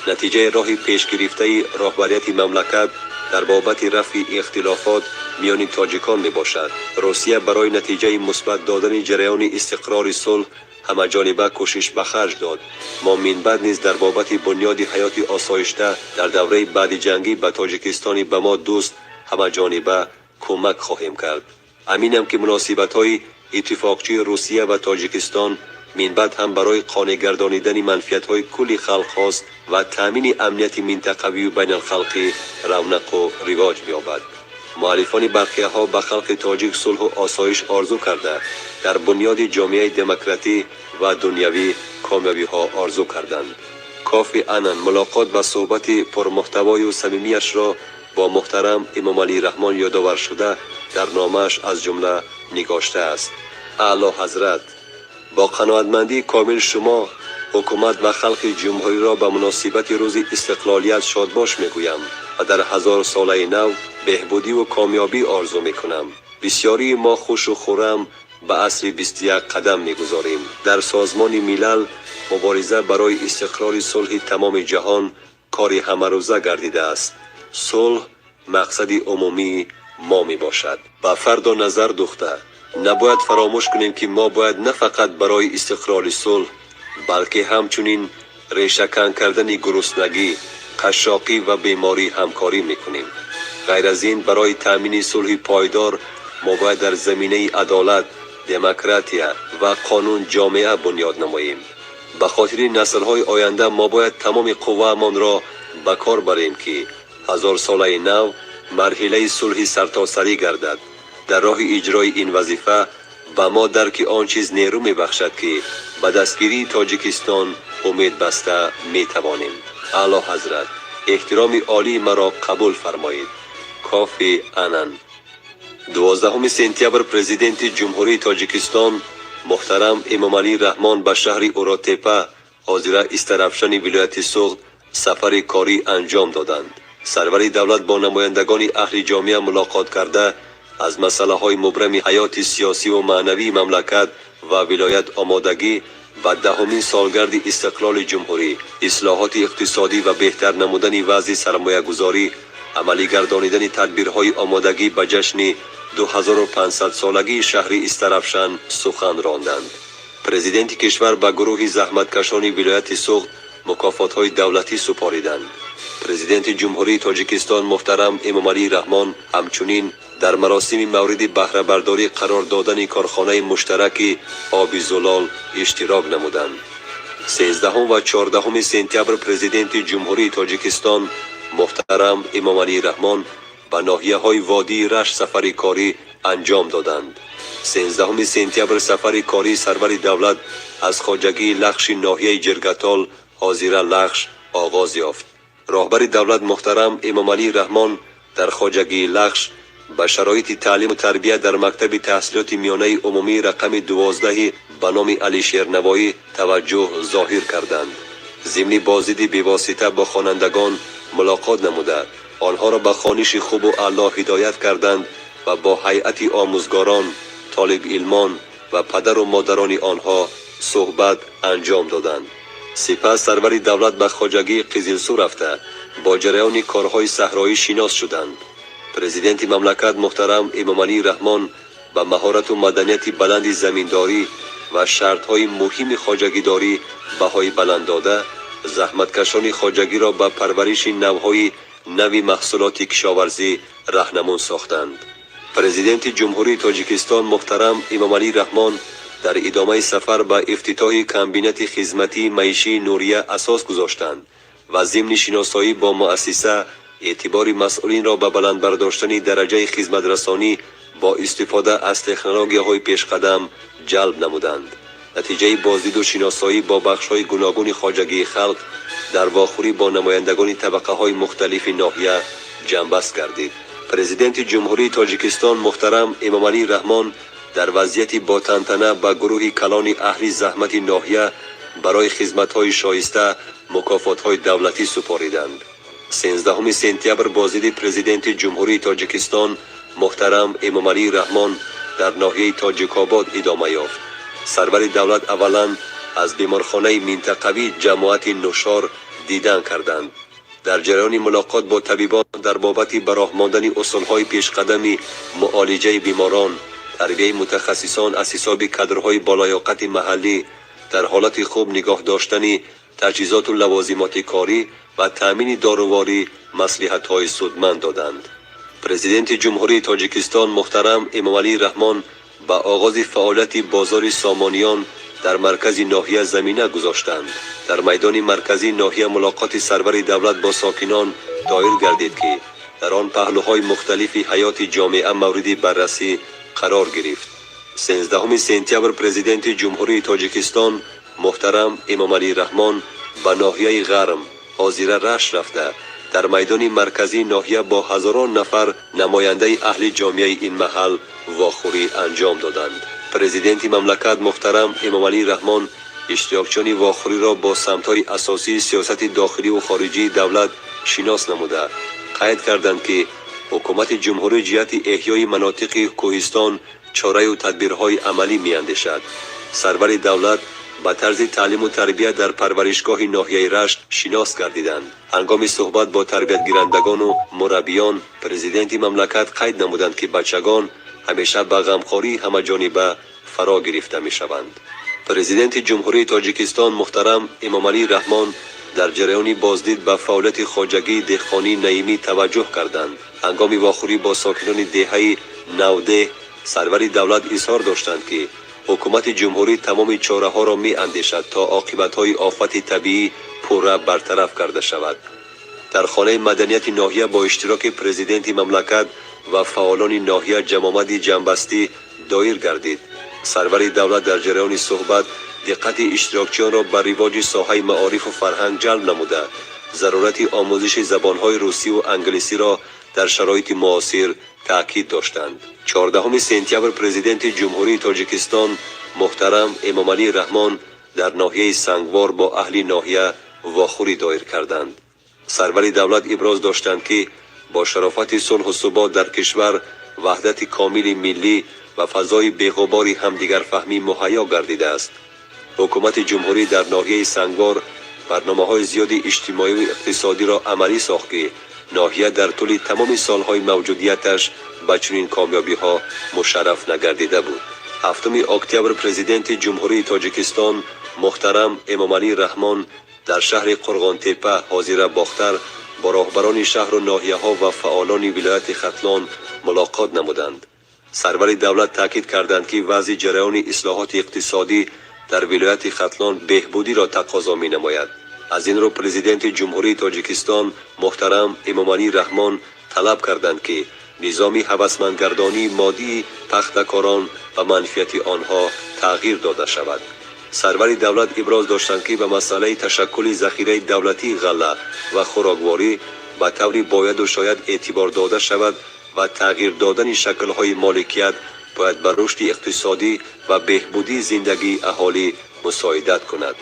натиҷаи роҳи пешгирифтаи роҳбарияти мамлакат дар бобати рафъи ихтилофот миёни тоҷикон мебошад. Русия барои натиҷаи мусбат додани ҷараёни истиқрори сулҳ ҳамаҷониба кӯшиш ба харҷ дод. Мо минбаъд низ дар бобати бунёди ҳаёти осоишта дар давраи баъдиҷангӣ ба Тоҷикистони ба мо дӯст ҳамаҷониба кӯмак хоҳем кард. Аминам, ки муносибатҳои иттифоқчии Русия ва Тоҷикистон минбаъд ҳам барои қонеъ гардонидани манфиатҳои кулли халқҳост ва таъмини амнияти минтақавию байналхалқӣ равнақу ривоҷ меёбад. Муаллифони барқияҳо ба халқи тоҷик сулҳу осоиш орзу карда, дар бунёди ҷомеаи демократӣ ва дунявӣ комёбиҳо орзу карданд. Кофи Аннан мулоқот ва суҳбати пурмуҳтавою самимиашро бо муҳтарам Эмомалӣ Раҳмон ёдовар шуда, дар номааш аз ҷумла нигоштааст: Аъло ҳазрат, бо қаноатмандии комил шумо, ҳукумат ва халқи ҷумҳуриро ба муносибати Рӯзи истиқлолият шодбош мегӯям ва дар ҳазорсолаи нав беҳбудиву комёбӣ орзу мекунам. Бисёрии мо хушу хуррам Ба асри 21 қадам мегузорем. Дар Созмони Милал мубориза барои истиқрори сулҳи тамоми ҷаҳон кори ҳамарӯза гардидааст. Сулҳ мақсади умумии мо мебошад. Ба фардо назар духта, набояд фаромӯш кунем, ки мо бояд на фақат барои истиқрори сулҳ, балки ҳамчунин решакан кардани гуруснагӣ, қашшоқӣ ва беморӣ ҳамкорӣ мекунем. Ғайр аз ин, барои таъмини сулҳи пойдор мо бояд дар заминаи адолат, демократия ва қонун ҷомеа бунёд намоем. Ба хотири наслҳои оянда мо бояд тамоми қувваамонро ба кор барем, ки ҳазорсолаи нав марҳилаи сулҳи сартосарӣ гардад. Дар роҳи иҷрои ин вазифа ба мо дарки он чиз нерӯ мебахшад, ки ба дастгирии Тоҷикистон умед баста метавонем. Аъло ҳазрат, эҳтироми олии маро қабул фармоед. Кофи Анан. 12 сентябр Президенти Ҷумҳурии Тоҷикистон муҳтарам Эмомалӣ Раҳмон ба шаҳри Уротепа, ҳозира Истаравшани вилояти Суғд, сафари корӣ анҷом доданд. Сарвари давлат бо намояндагони аҳли ҷомеа мулоқот карда, аз масъалаҳои мубрами ҳаёти сиёсиву маънавии мамлакат ва вилоят, омодагӣ ба 10-умин солгарди истиқлоли ҷумҳурӣ, ислоҳоти иқтисодӣ ва беҳтар намудани вазъи сармоягузорӣ, амалӣ гардонидани тадбирҳои омодагӣ ба ҷашни 2500-солагии шаҳри Истаравшан сухан ронданд. Президенти кишвар ба гурӯҳи заҳматкашони вилояти Суғд мукофотҳои давлатӣ супориданд. Президенти Ҷумҳурии Тоҷикистон муҳтарам Эмомалӣ Раҳмон ҳамчунин дар маросими мавриди баҳрабардорӣ қарор додани корхонаи муштараки оби зулол иштирок намуданд. 13 ва 14 сентябр Президенти Ҷумҳурии Тоҷикистон муҳтарам Эмомалӣ Раҳмон ба ноҳияҳои водии Рашт сафари корӣ анҷом доданд. 13 сентябр сафари кории сарвари давлат аз хоҷагии Лахши ноҳияи Ҷиргатол, ҳозира Лахш, оғоз ёфт. Роҳбари давлат муҳтарам Эмомалӣ Раҳмон дар хоҷагии Лахш ба шароити таълиму тарбия дар мактаби таҳсилоти миёнаи умумии рақами 12 ба номи Алишер Навоӣ таваҷҷӯҳ зоҳир карданд. Зимни боздиди бевосита бо хонандагон мулоқот намуда, онҳоро ба хониши хубу аъло ҳидоят карданд ва бо ҳайати омӯзгорон, толибилмон ва падару модарони онҳо суҳбат анҷом доданд. Сипас сарвари давлат ба хоҷагии Қизилсу рафта, бо ҷараёни корҳои саҳроӣ шинос шуданд. Президенти мамлакат муҳтарам Эмомалӣ Раҳмон ба маҳорату маданияти баланди заминдорӣ ва шартҳои муҳими хоҷагидорӣ баҳои баланд дода, заҳматкашони хоҷагиро ба парвариши навъҳои нави маҳсулоти кишоварзӣ раҳнамун сохтанд. Президенти Ҷумҳурии Тоҷикистон муҳтарам Эмомалӣ Раҳмон дар идомаи сафар ба ифтитоҳи комбинати хизматии маишии Нурия асос гузоштанд ва зимни шиносоӣ бо муассиса эътибори масъулинро ба баланд бардоштани дараҷаи хизматрасонӣ бо истифода аз технологияҳои пешқадам ҷалб намуданд. Натиҷаи боздиду шиносоӣ бо бахшҳои гуногуни хоҷагии халқ дар вохӯрӣ бо намояндагони табақаҳои мухталифи ноҳия ҷамъбаст гардид. Президенти Ҷумҳурии Тоҷикистон муҳтарам Эмомалӣ Раҳмон дар вазъияти ботантана ба гурӯҳи калони аҳли заҳмати ноҳия барои хизматҳои шоиста мукофотҳои давлатӣ супориданд. 13 сентябр боздиди Президенти Ҷумҳурии Тоҷикистон муҳтарам Эмомалӣ Раҳмон дар ноҳияи Тоҷикобод идома ёфт. Сарвари давлат аввалан аз беморхонаи минтақавии ҷамоати Нушор дидан карданд. Дар ҷараёни мулоқот бо табибон дар бобати ба роҳ мондани усулҳои пешқадами муолиҷаи беморон, тарбияи мутахассисон аз ҳисоби кадрҳои болаёқати маҳаллӣ, дар ҳолати хуб нигоҳ доштани таҷҳизоту лавозимоти корӣ ва таъмини доруворӣ маслиҳатҳои судманд доданд. Президенти Ҷумҳурии Тоҷикистон муҳтарам Эмомалӣ Раҳмон ба оғози фаъолияти бозори Сомониён дар маркази ноҳия замина гузоштанд. Дар майдони марказии ноҳия мулоқоти сарвари давлат бо сокинон доир гардид, ки дар он паҳлӯҳои мухталифи ҳаёти ҷомеа мавриди баррасӣ қарор гирифт. 13 сентябр Президенти Ҷумҳурии Тоҷикистон муҳтарам Эмомалӣ Раҳмон ба ноҳияи Ғарм, ҳозира Рашт, рафта, дар майдони марказии ноҳия бо ҳазорон нафар намояндаи аҳли ҷомеаи ин маҳал вохӯрӣ анҷом доданд. Президенти мамлакат муҳтарам Эмомалӣ Раҳмон иштирокчиёни вохӯриро бо самтҳои асосии сиёсати дохиливу хориҷии давлат шинос намуда, қайд карданд, ки ҳукумати ҷумҳурӣ ҷиҳати эҳёи манотиқи кӯҳистон Чораю тадбирҳои амалӣ меандешад. Сарвари давлат ба тарзи таълиму тарбия дар парваришгоҳи ноҳияи Рашт шинос гардиданд. Ҳангоми суҳбат бо тарбиятгирандагону мураббиён президенти мамлакат қайд намуданд, ки бачагон ҳамеша ба ғамхории ҳамаҷониба фаро гирифта мешаванд. Президенти Ҷумҳурии Тоҷикистон муҳтарам Эмомалӣ Раҳмон дар ҷараёни боздид ба фаъолияти хоҷагии деҳқонии Наимӣ таваҷҷӯҳ карданд. Ҳангоми вохӯрӣ бо сокинони деҳаи Навдеҳ сарвари давлат изҳор доштанд, ки ҳукумати ҷумҳурӣ тамоми чораҳоро меандешад, то оқибатҳои офати табиӣ пурра бартараф карда шавад. Дар хонаи маданияти ноҳия бо иштироки президенти мамлакат ва фаъолони ноҳия ҷамъомади ҷамъбастӣ доир гардид. Сарвари давлат дар ҷараёни суҳбат диққати иштирокчиёнро ба ривоҷи соҳаи маорифу фарҳанг ҷалб намуда, зарурати омӯзиши забонҳои русиву англисиро дар шароити муосир таъкид доштанд. 14 сентябр Президенти Ҷумҳурии Тоҷикистон муҳтарам Эмомалӣ Раҳмон дар ноҳияи Сангвор бо аҳли ноҳия вохӯрӣ доир карданд. Сарвари давлат иброз доштанд, ки бо шарофати сулҳу субот дар кишвар ваҳдати комили миллӣ ва фазои беғубори ҳамдигарфаҳмӣ муҳайё гардидааст. Ҳукумати ҷумҳурӣ дар ноҳияи Сангвор барномаҳои зиёди иҷтимоию иқтисодиро амалӣ сохт, ки ноҳия дар тӯли тамоми солҳои мавҷудияташ ба чунин комёбиҳо мушарраф нагардида буд. 7 октябр Президенти Ҷумҳурии Тоҷикистон муҳтарам Эмомалӣ Раҳмон дар шаҳри Қурғонтеппа, ҳозира Бохтар, бо роҳбарони шаҳру ноҳияҳо ва фаъолони вилояти Хатлон мулоқот намуданд. Сарвари давлат таъкид карданд, ки вазъи ҷараёни ислоҳоти иқтисодӣ дар вилояти Хатлон беҳбудиро тақозо менамояд. Аз ин рӯ Президенти Ҷумҳурии Тоҷикистон муҳтарам Эмомалӣ Раҳмон талаб карданд, ки низоми ҳавасмандгардонии моддии пахтакорон ба манфиати онҳо тағйир дода шавад. Сарвари давлат иброз доштанд, ки ба масъалаи ташаккули захираи давлатии ғалла ва хӯрокворӣ ба таври бояду шояд эътибор дода шавад ва тағйир додани шаклҳои моликият бояд ба рушди иқтисодӣ ва беҳбудии зиндагии аҳолӣ мусоидат кунад.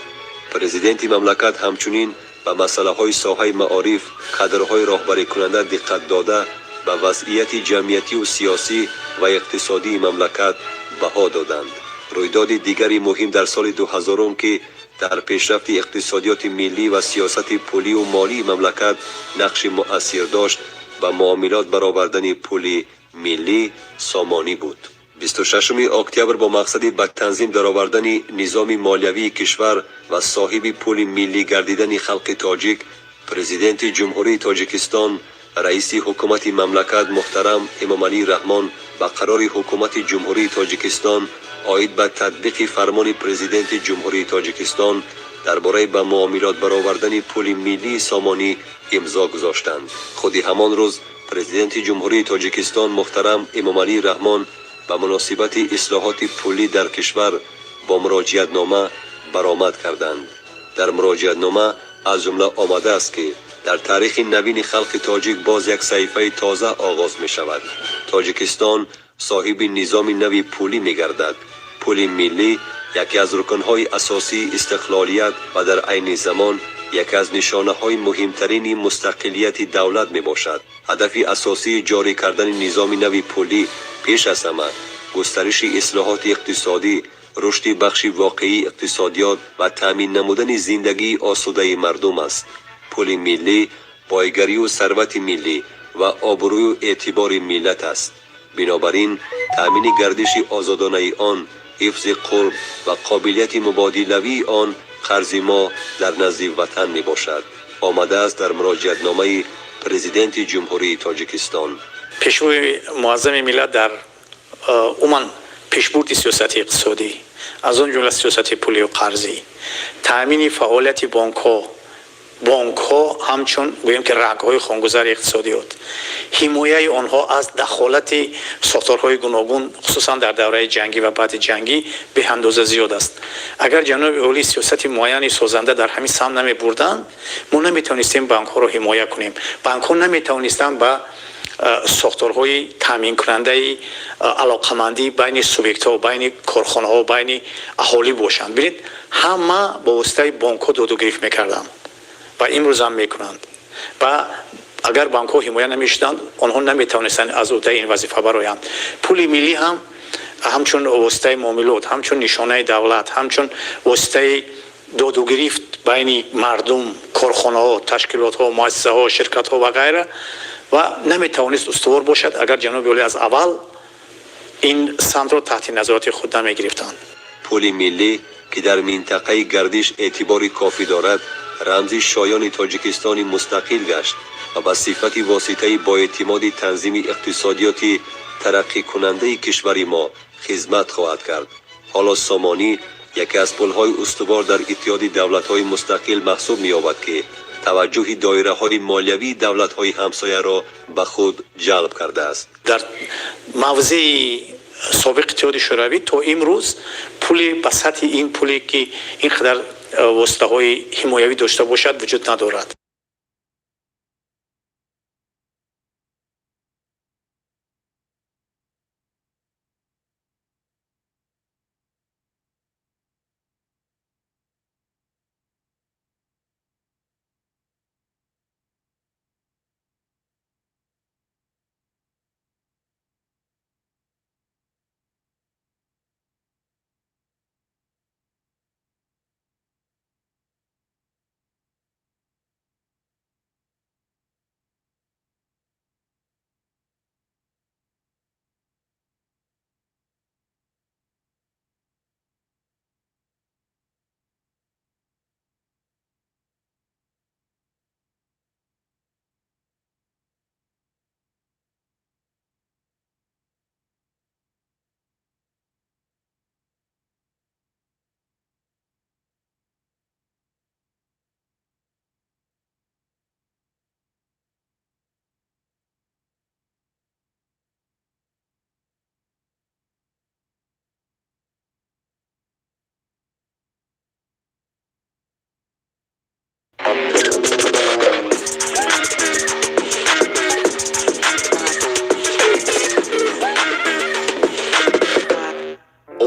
Президенти мамлакат ҳамчунин ба масъалаҳои соҳаи маориф, кадрҳои роҳбарикунанда диққат дода, ба вазъияти ҷамъиятию сиёсӣ ва иқтисодии мамлакат баҳо доданд. Рӯйдоди дигари муҳим дар соли 2000-ум, ки дар пешрафти иқтисодиёти миллӣ ва сиёсати пулию молии мамлакат нақши муассир дошт, ба муомилот баровардани пули миллӣ сомонӣ буд. 26 октябр бо мақсади ба танзим даровардани низоми молиявии кишвар ва соҳиби пули миллӣ гардидани халқи тоҷик Президенти Ҷумҳурии Тоҷикистон, раиси ҳукумати мамлакат муҳтарам Эмомалӣ Раҳмон ба қарори Ҳукумати Ҷумҳурии Тоҷикистон оид ба татбиқи фармони Президенти Ҷумҳурии Тоҷикистон дар бораи ба муомилот баровардани пули миллии сомонӣ имзо гузоштанд. Худи ҳамон рӯз Президенти Ҷумҳурии Тоҷикистон муҳтарам Эмомалӣ Раҳмон ба муносибати ислоҳоти пулӣ дар кишвар бо муроҷиатнома баромад карданд. Дар муроҷиатнома аз ҷумла омадааст, ки дар таърихи навини халқи тоҷик боз як саҳифаи тоза оғоз мешавад. Тоҷикистон соҳиби низоми нави пулӣ мегардад. Пули миллӣ яке аз рукнҳои асосии истиқлолият ва дар айни замон яке аз нишонаҳои муҳимтарини мустақилияти давлат мебошад. Ҳадафи асосии ҷорӣ кардани низоми нави пулӣ пеш аз ҳама густариши ислоҳоти иқтисодӣ, рушди бахши воқеии иқтисодиёт ва таъмин намудани зиндагии осудаи мардум аст. Пули миллӣ бойгарию сарвати миллӣ ва обрӯю эътибори миллат аст. Бинобар ин таъмини гардиши озодонаи он, ҳифзи қурб ва қобилияти мубодилавии он қарзи мо дар назди ватан мебошад, омадааст дар муроҷиатномаи Президенти Ҷумҳурии Тоҷикистон. Пешвои муаззами миллат дар умуман пешбурди сиёсати иқтисодӣ, аз он ҷумла сиёсати пулию қарзӣ, таъмини фаъолияти бонкҳо, бонкҳо ҳамчун гӯем ки рагҳои хунгузари иқтисодиёт, ҳимояи онҳо аз дахолати сохторҳои гуногун, хусусан дар давраи ҷангӣ ва баъди ҷангӣ, беандоза зиёд аст. Агар ҷаноби олӣ сиёсати муайяни созанда дар ҳамин самт намебурданд, мо наметавонистем бонкҳоро ҳимоя кунем, бонкҳо наметавонистанд ба сохторҳои таъминкунандаи алоқамандӣ байни субъектҳо, байни корхонаҳо, байни аҳолӣ бошанд. Бинед, ҳама бо воситаи бонкҳо додугирифт мекарданд ва имрӯзам мекунанд ва агар бонкҳо ҳимоя намешуданд, онҳо наметавонистанд аз уҳдаи ин вазифа бароянд. Пули миллӣ ҳам Ҳамчун воситаи муомилот, ҳамчун нишонаи давлат, ҳамчун воситаи додугирифт байни мардум, корхонаҳо, ташкилотҳо, муассисаҳо, ширкатҳо ва ғайра, ва наметавонист устувор бошад, агар ҷаноби олӣ аз аввал ин самтро таҳти назорати худ намегирифтанд. Пули миллӣ, ки дар минтақаи гардиш эътибори кофӣ дорад, рамзи шоёни Тоҷикистони мустақил гашт ва ба сифати воситаи боэътимоди танзими иқтисодиёти тараққикунандаи кишвари мо хизмат хоҳад кард. Ҳоло сомонӣ яке аз пулҳои устувор дар Иттиҳоди давлатҳои мустақил маҳсуб меёбад, ки таваҷҷӯҳи доираҳои молиявии давлатҳои ҳамсояро ба худ ҷалб кардааст. Дар мавзеи собиқ Иттиҳоди Шӯравӣ то имрӯз пули ба сатҳи ин пуле, ки ин қадар воситаҳои ҳимоявӣ дошта бошад, вуҷуд надорад.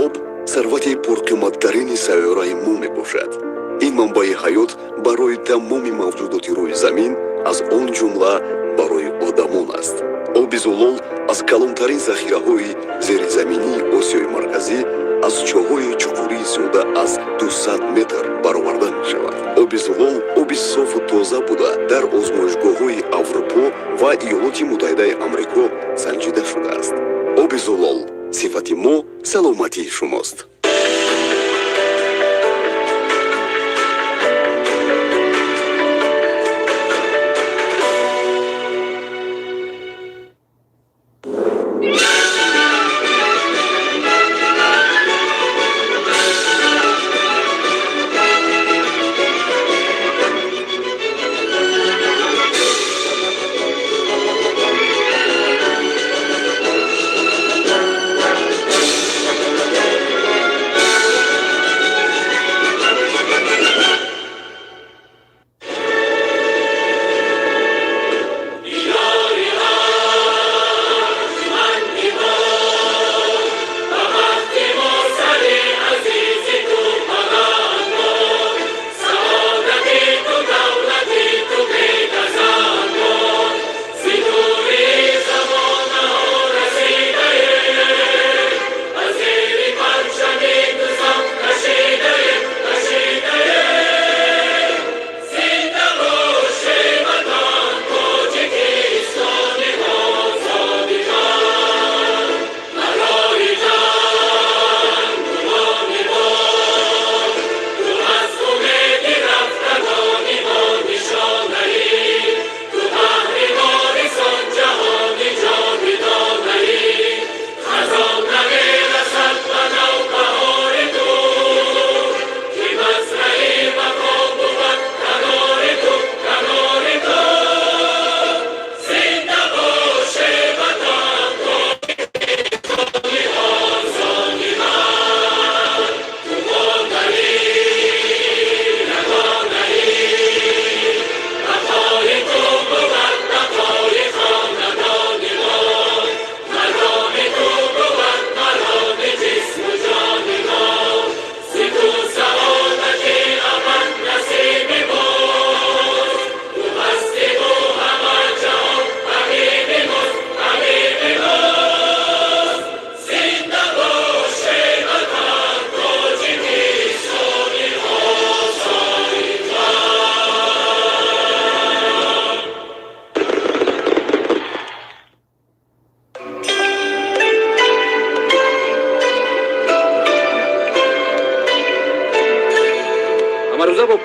Об сарвати пурқиматтарини сайёраи мо мебошад. Ин манбаи ҳаёт барои тамоми мавҷудоти рӯи замин, аз он ҷумла барои одамон аст. Оби зулол аз калонтарин захираҳои зеризаминии Осиёи Марказӣ, аз чоҳҳои чуқурии зиёда аз 200 метр бароварда мешавад. Оби зулол оби софу тоза буда, дар озмоишгоҳҳои Аврупо ва Иёлоти Муттаҳидаи Амрико санҷида шудааст. Оби зулол: сифати мо саломатии шумост.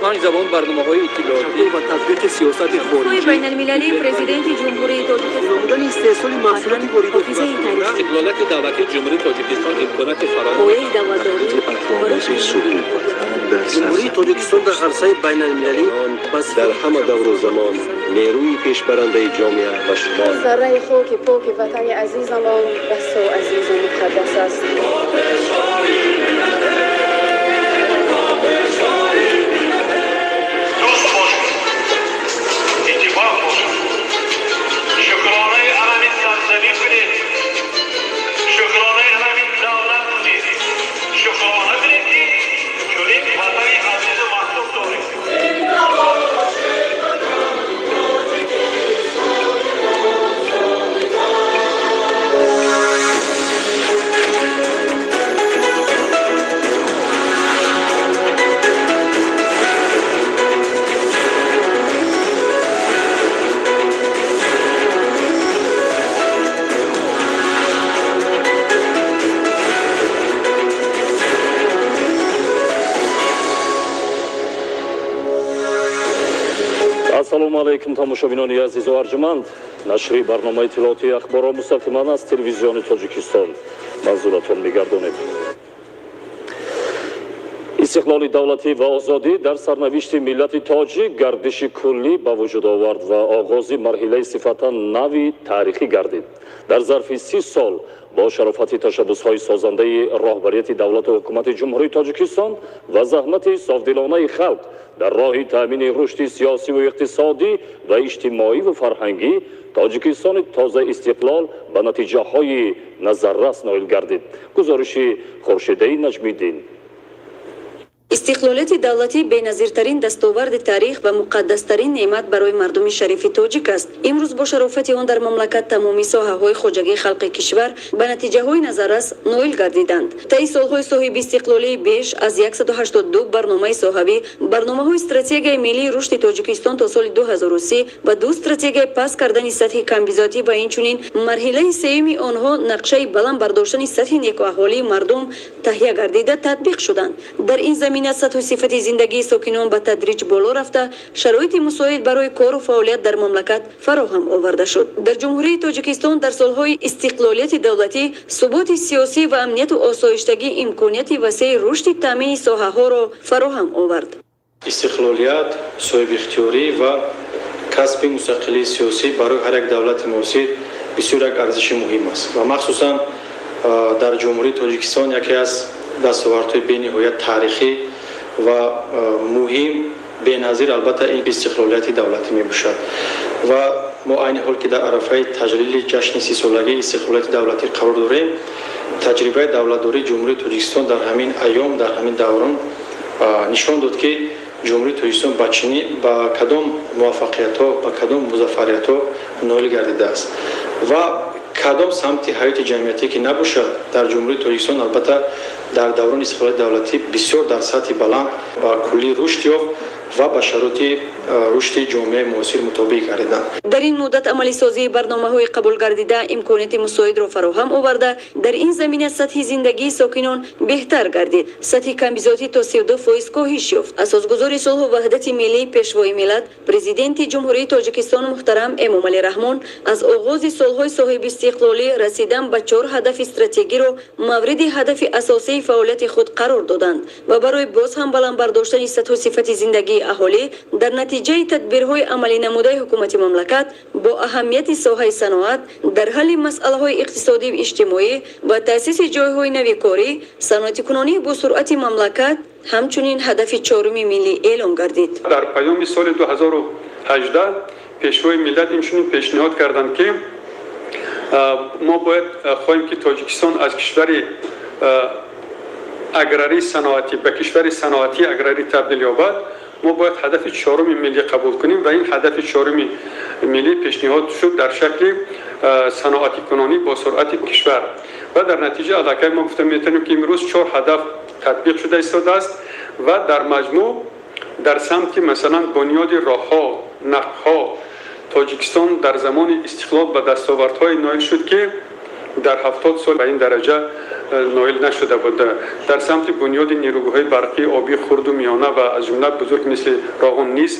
5 забон барномаҳои иттилоотӣ ва татбиқи сиёсати хориҷӣ байналмилалии Президенти Ҷумҳурии Тоҷикистон намудани истеҳсоли маҳсулоти воридотӣ. Истиқлолияти давлатии Ҷумҳурии Тоҷикистон имконоти фаровон пояи давлатдорӣ. Ҷумҳурии Тоҷикистон дар арсаи байналмилалӣ дар ҳама давру замон нерӯи пешбарандаи ҷомеа ба шумор. Зарраи хоки поки ватани азизамон басо азизу муқаддас аст. Дӯст бошед, иттифоқ бошед, шукронаи ҳамин сарзамин кунед, шукронаи ҳамин давлат кунед, шукрона кунед, ки чунин ватани азизу маҳбуб доред. Ассалому алайкум, тамошобинони азизу арҷуманд. Нашри барномаи иттилоотии ахборро мустақиман аз Телевизиони Тоҷикистон манзуратон мегардонем. Истиқлоли давлатӣ ва озодӣ дар сарнавишти миллати тоҷик гардиши куллӣ ба вуҷуд овард ва оғози марҳилаи сифатан нави таърихӣ гардид. Дар зарфи 30 сол бо шарофати ташаббусҳои созандаи роҳбарияти давлату ҳукумати Ҷумҳурии Тоҷикистон ва заҳмати софдилонаи халқ дар роҳи таъмини рушди сиёсиву иқтисодӣ ва иҷтимоиву фарҳангӣ, Тоҷикистони тозаистиқлол ба натиҷаҳои назаррас ноил гардид. Гузориши Хуршидаи Наҷмиддин. Истиқлолияти давлатӣ беназиртарин дастоварди таърих ва муқаддастарин неъмат барои мардуми шарифи тоҷик аст. Имрӯз бо шарофати он дар мамлакат тамоми соҳаҳои хоҷагии халқи кишвар ба натиҷаҳои назаррас ноил гардиданд. Таи солҳои соҳибистиқлолӣ беш аз 182 барномаи соҳавӣ, барномаҳои стратегияи миллии рушди Тоҷикистон то соли 2030 ва ду стратегияи паст кардани сатҳи камбизоатӣ ва инчунин марҳилаи сеюми онҳо, нақшаи баланд бардоштани сатҳи некуаҳолии мардум таҳия гардида татбиқ шуданд. Дар ин замина сатҳу сифати зиндагии сокинон ба тадриҷ боло рафта, шароити мусоид барои кору фаъолият дар мамлакат фароҳам оварда шуд. Дар Ҷумҳурии Тоҷикистон дар солҳои истиқлолияти давлатӣ суботи сиёсӣ ва амнияту осоиштагӣ имконияти васеи рушди таъмини соҳаҳоро фароҳам овард. Истиқлолият, соҳибихтиёрӣ ва касби мустақилии сиёсӣ барои ҳар як давлати муосир бисёр як арзиши муҳим аст ва махсусан дар Ҷумҳурии Тоҷикистон яке аз дастовардҳои бениҳоят таърихӣ ва муҳим, беназир, албатта, ин истиқлолияти давлатӣ мебошад. Ва мо айни ҳол, ки дар арафаи таҷлили ҷашни 30-солагии истиқлолияти давлатӣ қарор дорем, таҷрибаи давлатдории Ҷумҳурии Тоҷикистон дар ҳамин айём, дар ҳамин даврон нишон дод, ки Ҷумҳурии Тоҷикистон ба чини ба кадом муваффақиятҳо, ба кадом музаффариятҳо ноил гардидааст ва кадом самти ҳаёти ҷамъиятӣ ки набошад, дар Ҷумҳурии Тоҷикистон, албатта, дар даврони истиқлолияти давлатӣ бисёр дар сатҳи баланд ва куллӣ рушд ёфт ва ба шароити рушди ҷомеаи муосир мутобиқ гардиданд. Дар ин муддат амалисозии барномаҳои қабулгардида имконияти мусоидро фароҳам оварда, дар ин замина сатҳи зиндагии сокинон беҳтар гардид, сатҳи камбизоатӣ то 32% коҳиш ёфт. Асосгузори сулҳу ваҳдати миллӣ, Пешвои миллат, Президенти Ҷумҳурии Тоҷикистон муҳтарам Эмомалӣ Раҳмон аз оғози солҳои соҳибистиқлолӣ расидан ба чор ҳадафи стратегиро мавриди ҳадафи асосии фаъолияти худ қарор доданд ва барои боз ҳам баланд бардоштани сатҳу сифати зиндагии аҳолӣ дар натиҷаи тадбирҳои амалӣ намудаи ҳукумати мамлакат бо аҳамияти соҳаи саноат дар ҳалли масъалаҳои иқтисодию иҷтимоӣ ва таъсиси ҷойҳои нави корӣ, саноатикунонии босуръати мамлакат ҳамчунин ҳадафи чоруми миллӣ эълон гардид. Дар паёми соли 2018 Пешвои миллат инчунин пешниҳод карданд, ки мо бояд хоҳем, ки Тоҷикистон аз кишвари аграрии саноатӣ ба кишвари саноатии аграрӣ табдил ёбад, мо бояд ҳадафи чоруми миллӣ қабул кунем ва ин ҳадафи чоруми миллӣ пешниҳод шуд дар шакли саноатикунонӣ бо суръати кишвар. Ва дар натиҷа аллакай мо гуфта метавонем, ки имрӯз чор ҳадаф татбиқ шуда истодааст ва дар маҷмӯъ дар самти, масалан, бунёди роҳҳо, нақбҳо Тоҷикистон дар замони истиқлол ба дастовардҳое ноил шуд, ки Дар 70 сол ба ин дараҷа ноил нашуда буд. Дар самти бунёди нерӯгоҳҳои барқии обии хурду миёна ва аз ҷумла бузург мисли Роғун низ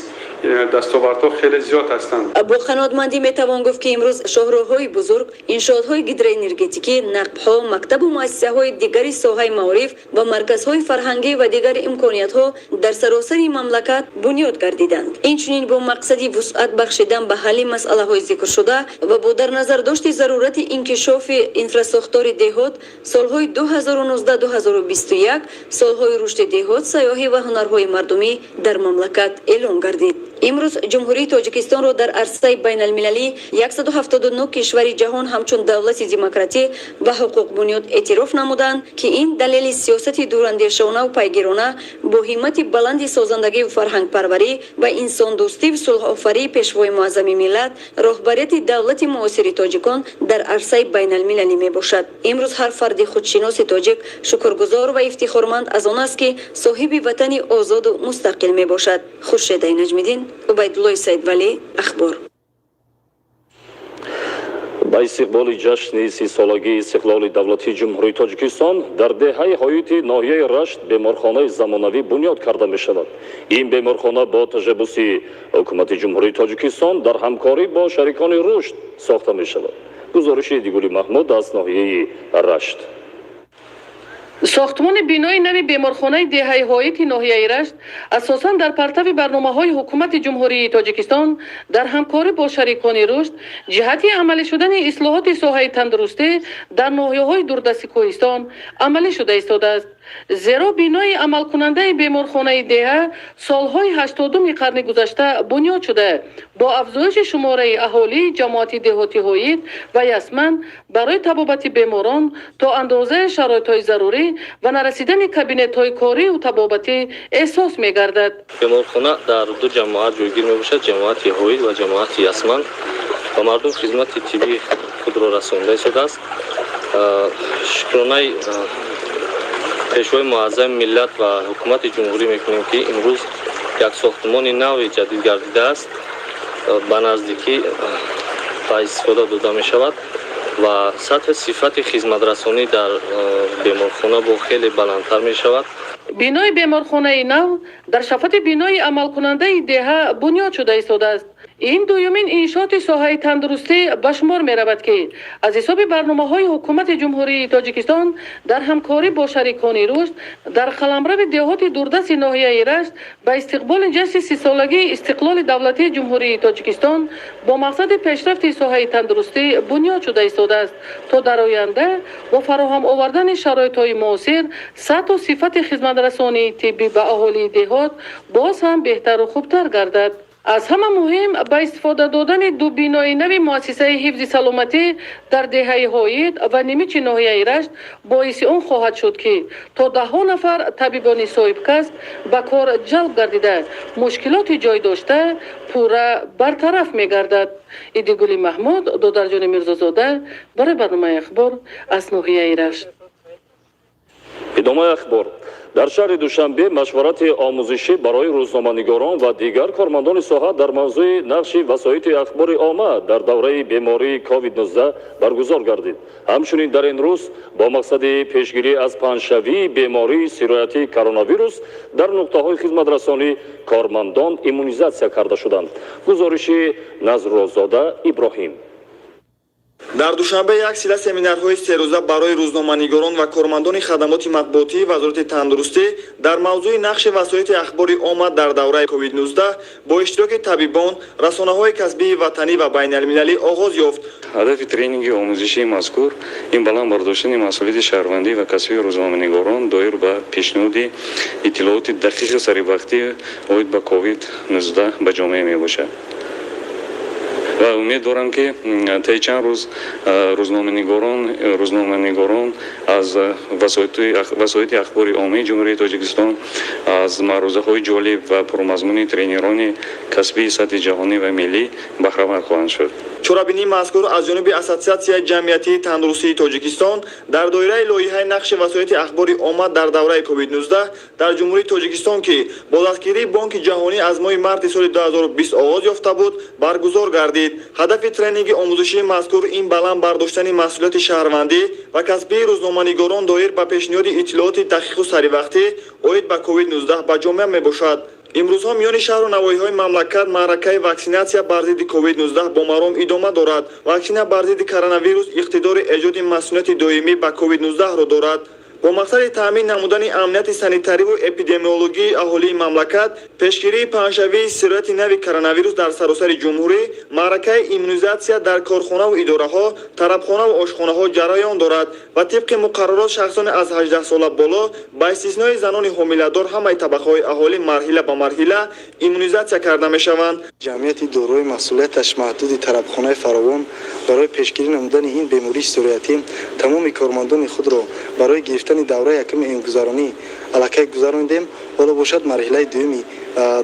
дастовардҳо хеле зиёд ҳастанд. Бо қаноатмандӣ метавон гуфт, ки имрӯз шоҳроҳҳои бузург, иншоотҳои гидроэнергетикӣ, нақбҳо, мактабу муассисаҳои дигари соҳаи маориф ва марказҳои фарҳангӣ ва дигар имкониятҳо дар саросари мамлакат бунёд гардиданд. Инчунин бо мақсади вусъат бахшидан ба ҳалли масъалаҳои зикршуда ва бо дар назардошти зарурати инкишофи инфрасохтори деҳот, солҳои 2019-2021 солҳои рушди деҳот, сайёҳӣ ва ҳунарҳои мардумӣ дар мамлакат эълон гардид. Имрӯз Ҷумҳурии Тоҷикистонро дар арсаи байналмилалӣ 179 кишвари ҷаҳон ҳамчун давлати демократӣ ва ҳуқуқбунёд эътироф намуданд, ки ин далели сиёсати дурандешонаву пайгирона бо ҳиммати баланди созандагиву фарҳангпарварӣ ва инсондӯстиву сулҳофарии Пешвои муаззами миллат, роҳбарияти давлати муосири тоҷикон дар арсаи байналмилалӣ мебошад. Имрӯз ҳар фарди худшиноси тоҷик шукргузор ва ифтихорманд аз он аст, ки соҳиби ватани озоду мустақил мебошад. Хуршедаи Наҷмиддин, Убайдуллои Саидвалӣ, Ахбор. Ба истиқболи ҷашни 30-солагии истиқлоли давлатии Ҷумҳурии Тоҷикистон дар деҳаи Ҳоити ноҳияи Рашт беморхонаи замонавӣ бунёд карда мешавад. Ин беморхона бо ташаббуси Ҳукумати Ҷумҳурии Тоҷикистон дар ҳамкорӣ бо шарикони рушд сохта мешавад. Гузориши Дигули Маҳмуд аз ноҳияи Рашт. Сохтмони бинои нави беморхонаи деҳаи Ҳоити ноҳияи Рашт асосан дар партави барномаҳои Ҳукумати Ҷумҳурии Тоҷикистон дар ҳамкорӣ бо шарикони рушд ҷиҳати амалӣ шудани ислоҳоти соҳаи тандурустӣ дар ноҳияҳои дурдасти кӯҳистон амалӣ шуда истодааст. Зеро бинои амалкунандаи беморхонаи деҳа солҳои 80-уми қарни гузашта бунёд шуда, бо афзоиши шумораи аҳолии ҷамоати деҳоти Ҳоит ва Ясман барои табобати беморон то андозаи шароитҳои зарурӣ ва нарасидани кабинетҳои корию табобатӣ эҳсос мегардад. Беморхона дар ду ҷамоат ҷойгир мебошад: ҷамоати Ҳоит ва ҷамоати Ясман. Ба мардум хизмати тиббии худро расонда истодааст. Шукронаи Пешвои муаззами миллат ва Ҳукумати ҷумҳурӣ мекунем, ки имрӯз як сохтмони нави ҷадид гардидааст, ба наздикӣ ба истифода дода мешавад ва сатҳи сифати хизматрасонӣ дар беморхона бо хеле баландтар мешавад. Бинои беморхонаи нав дар шафати бинои амалкунандаи деҳа бунёд шуда истодааст. Ин дуюмин иншооти соҳаи тандурустӣ ба шумор меравад, ки аз ҳисоби барномаҳои Ҳукумати Ҷумҳурии Тоҷикистон дар ҳамкорӣ бо шарикони рушд дар қаламрави деҳоти дурдасти ноҳияи Рашт ба истиқболи ҷашни 30-солагии истиқлоли давлатии Ҷумҳурии Тоҷикистон бо мақсади пешрафти соҳаи тандурустӣ бунёд шуда истодааст, то дар оянда бо фароҳам овардани шароитҳои муосир сатҳу сифати хизматрасонии тиббӣ ба аҳолии деҳот боз ҳам беҳтару хубтар гардад. Аз ҳама муҳим, ба истифода додани ду бинои нави муассисаи ҳифзи саломатӣ дар деҳаи Ҳоид ва Нимичи ноҳияи Рашт боиси он хоҳад шуд, ки то даҳҳо нафар табибони соҳибкасб ба кор ҷалб гардида, мушкилоти ҷой дошта пурра бартараф мегардад. Идигули Маҳмуд, Додарҷони Мирзозода, барои барномаи Ахбор аз ноҳияи Рашт. Идомаи Ахбор. Дар шаҳри Душанбе машварати омӯзишӣ барои рӯзноманигорон ва дигар кормандони соҳа дар мавзӯи нақши васоити ахбори омма дар давраи бемории COVID-19 баргузор гардид. Ҳамчунин дар ин рӯз бо мақсади пешгирӣ аз паҳншавии бемории сироятии коронавирус дар нуқтаҳои хизматрасонӣ кормандон иммунизатсия карда шуданд. Гузориши Назруллозода Иброҳим. Дар Душанбе як сила семинарҳои серӯза барои рӯзноманигорон ва кормандони хадамоти матбуотии Вазорати тандурустӣ дар мавзӯи нақши васоити ахбори омма дар давраи COVID-19 бо иштироки табибон, расонаҳои касбии ватанӣ ва байналмилалӣ оғоз ёфт. Ҳадафи тренинги омӯзишии мазкур ин баланд бардоштани масъулияти шаҳрвандӣ ва касбии рӯзноманигорон доир ба пешниҳоди иттилооти дақиқи саривақтӣ оид ба COVID-19 ба ҷомеа мебошад. Ва умед дорам, ки таи чанд рӯз рӯзноманигорон аз васоити ахбори оммаи Ҷумҳурии Тоҷикистон аз маърузаҳои ҷолиб ва пурмазмуни тренерони касбии сатҳи ҷаҳонӣ ва миллӣ баҳравар хоҳанд шуд. Чорабинии мазкур аз ҷониби Ассотсиатсияи ҷамъиятии тандурустии Тоҷикистон дар доираи лоиҳаи нақши васоити ахбори омма дар давраи COVID-19 дар Ҷумҳурии Тоҷикистон, ки бо дастгирии Бонки ҷаҳонӣ аз моҳи марти соли 2020 оғоз ёфта буд, баргузор гардид. гардид. Ҳадафи тренинги омӯзишии мазкур ин баланд бардоштани масъулияти шаҳрвандӣ ва касбии рӯзноманигорон доир ба пешниҳоди иттилооти дақиқу саривақтӣ оид ба COVID-19 ба ҷомеа мебошад. Имрӯзҳо миёни шаҳру навоҳиҳои мамлакат маъракаи ваксинатсия бар зидди COVID-19 бо маром идома дорад. Ваксина бар зидди коронавирус иқтидори эҷоди масунияти доимӣ ба COVID-19-ро дорад. Бо мақсади таъмин намудани амнияти санитариву эпидемиологии аҳолии мамлакат, пешгирии паҳншавии сирояти нави коронавирус дар саросари ҷумҳурӣ, маъракаи иммунизатсия дар корхонаву идораҳо, тарабхонаву ошхонаҳо ҷараён дорад ва тибқи муқаррарот шахсони аз 18 сола боло, ба истиснои занони ҳомиладор, ҳамаи табақаҳои аҳолӣ марҳила ба марҳила иммунизатсия карда мешаванд. Ҷамъияти дорои масъулияташ маҳдуди тарабхонаи Фаровон барои пешгирӣ намудани ин бемории сироятӣ тамоми кормандони худро барои гирифтани давраи якуми эмгузаронӣ аллакай гузаронидем. Ҳоло бошад, марҳилаи дуюми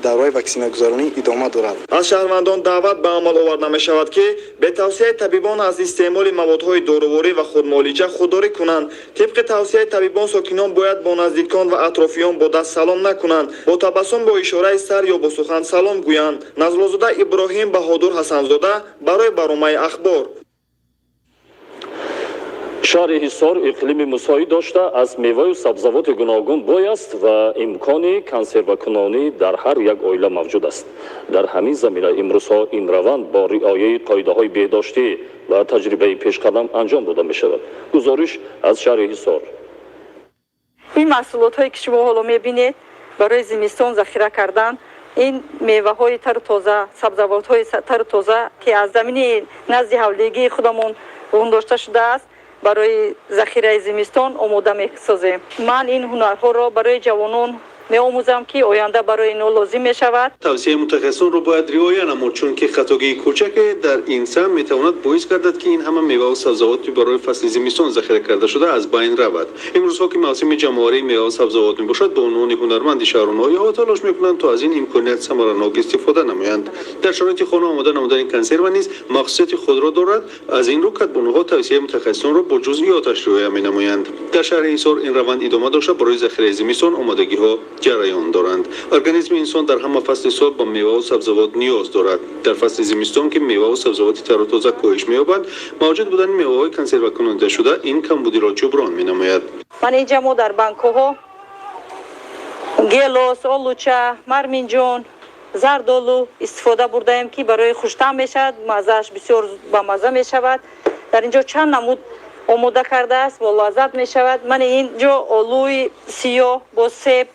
давраи ваксинагузаронӣ идома дорад. Аз шаҳрвандон даъват ба амал оварда мешавад, ки бе тавсияи табибон аз истеъмоли маводҳои доруворӣ ва худмуолиҷа худдорӣ кунанд. Тибқи тавсияи табибон, сокинон бояд бо наздикон ва атрофиён бо даст салом накунанд, бо табассум, бо ишораи сар ё бо сухан салом гӯянд. Назлозода Иброҳим, Баҳодур Ҳасанзода барои барномаи Ахбор. Шаҳри Ҳисор иқлими мусоид дошта, аз меваю сабзавоти гуногун бой аст ва имкони консервакунонӣ дар ҳар як оила мавҷуд аст. Дар ҳамин замина имрӯзҳо ин раванд бо риояи қоидаҳои беҳдоштӣ ва таҷрибаи пешқадам анҷом дода мешавад. Гузориш аз шаҳри Ҳисор. Ин маҳсулотҳое, ки шумо ҳоло мебинед, барои зимистон захира кардан, ин меваҳои тару тоза, сабзавотҳои тару тоза, ки аз замини назди ҳавлигии худамон ғундошта шудааст, барои захираи зимистон омода месозем. Ман ин ҳунарҳоро барои ҷавонон меомӯзам, ки оянда барои инҳо лозим мешавад. Тавсияи мутахассисонро бояд риоя намуд, чунки хатогии кӯчаке дар ин самт метавонад боис гардад, ки ин ҳама меваву сабзавоти барои фасли зимистон захира карда шуда аз байн равад. Имрӯзҳо, ки мавсими ҷамъоварии меваву сабзавот мебошад, бонувони ҳунарманди шаҳру ноҳияҳо талош мекунанд, то аз ин имконият самаранок истифода намоянд. Дар шароити хона омода намудани консерва низ махсусияти худро дорад. Аз ин рӯ кадбонуҳо тавсияи мутахассисонро бо ҷузъиёташ риоя менамоянд. Дар шаҳри Ҳисор ин раванд идома дошта, барои захираи зимистон омодагиҳо ҷараён доранд. Организми инсон дар ҳама фасли сол ба меваву сабзавот ниёз дорад. Дар фасли зимистон, ки меваву сабзавоти тару тоза коҳиш меёбанд, мавҷуд будани меваҳои консервакунонидашуда ин камбудиро ҷуброн менамояд. Ман инҷа мо дар банкаҳо гелос, олуча, марминҷон, зардолу истифода бурдаем, ки барои хуштаъм мешавад, маззааш бисёр бамазза мешавад. Дар инҷо чанд намуд омода кардааст, бо лаззат мешавад. Ман ин ҷо олӯи сиёҳ бо себ,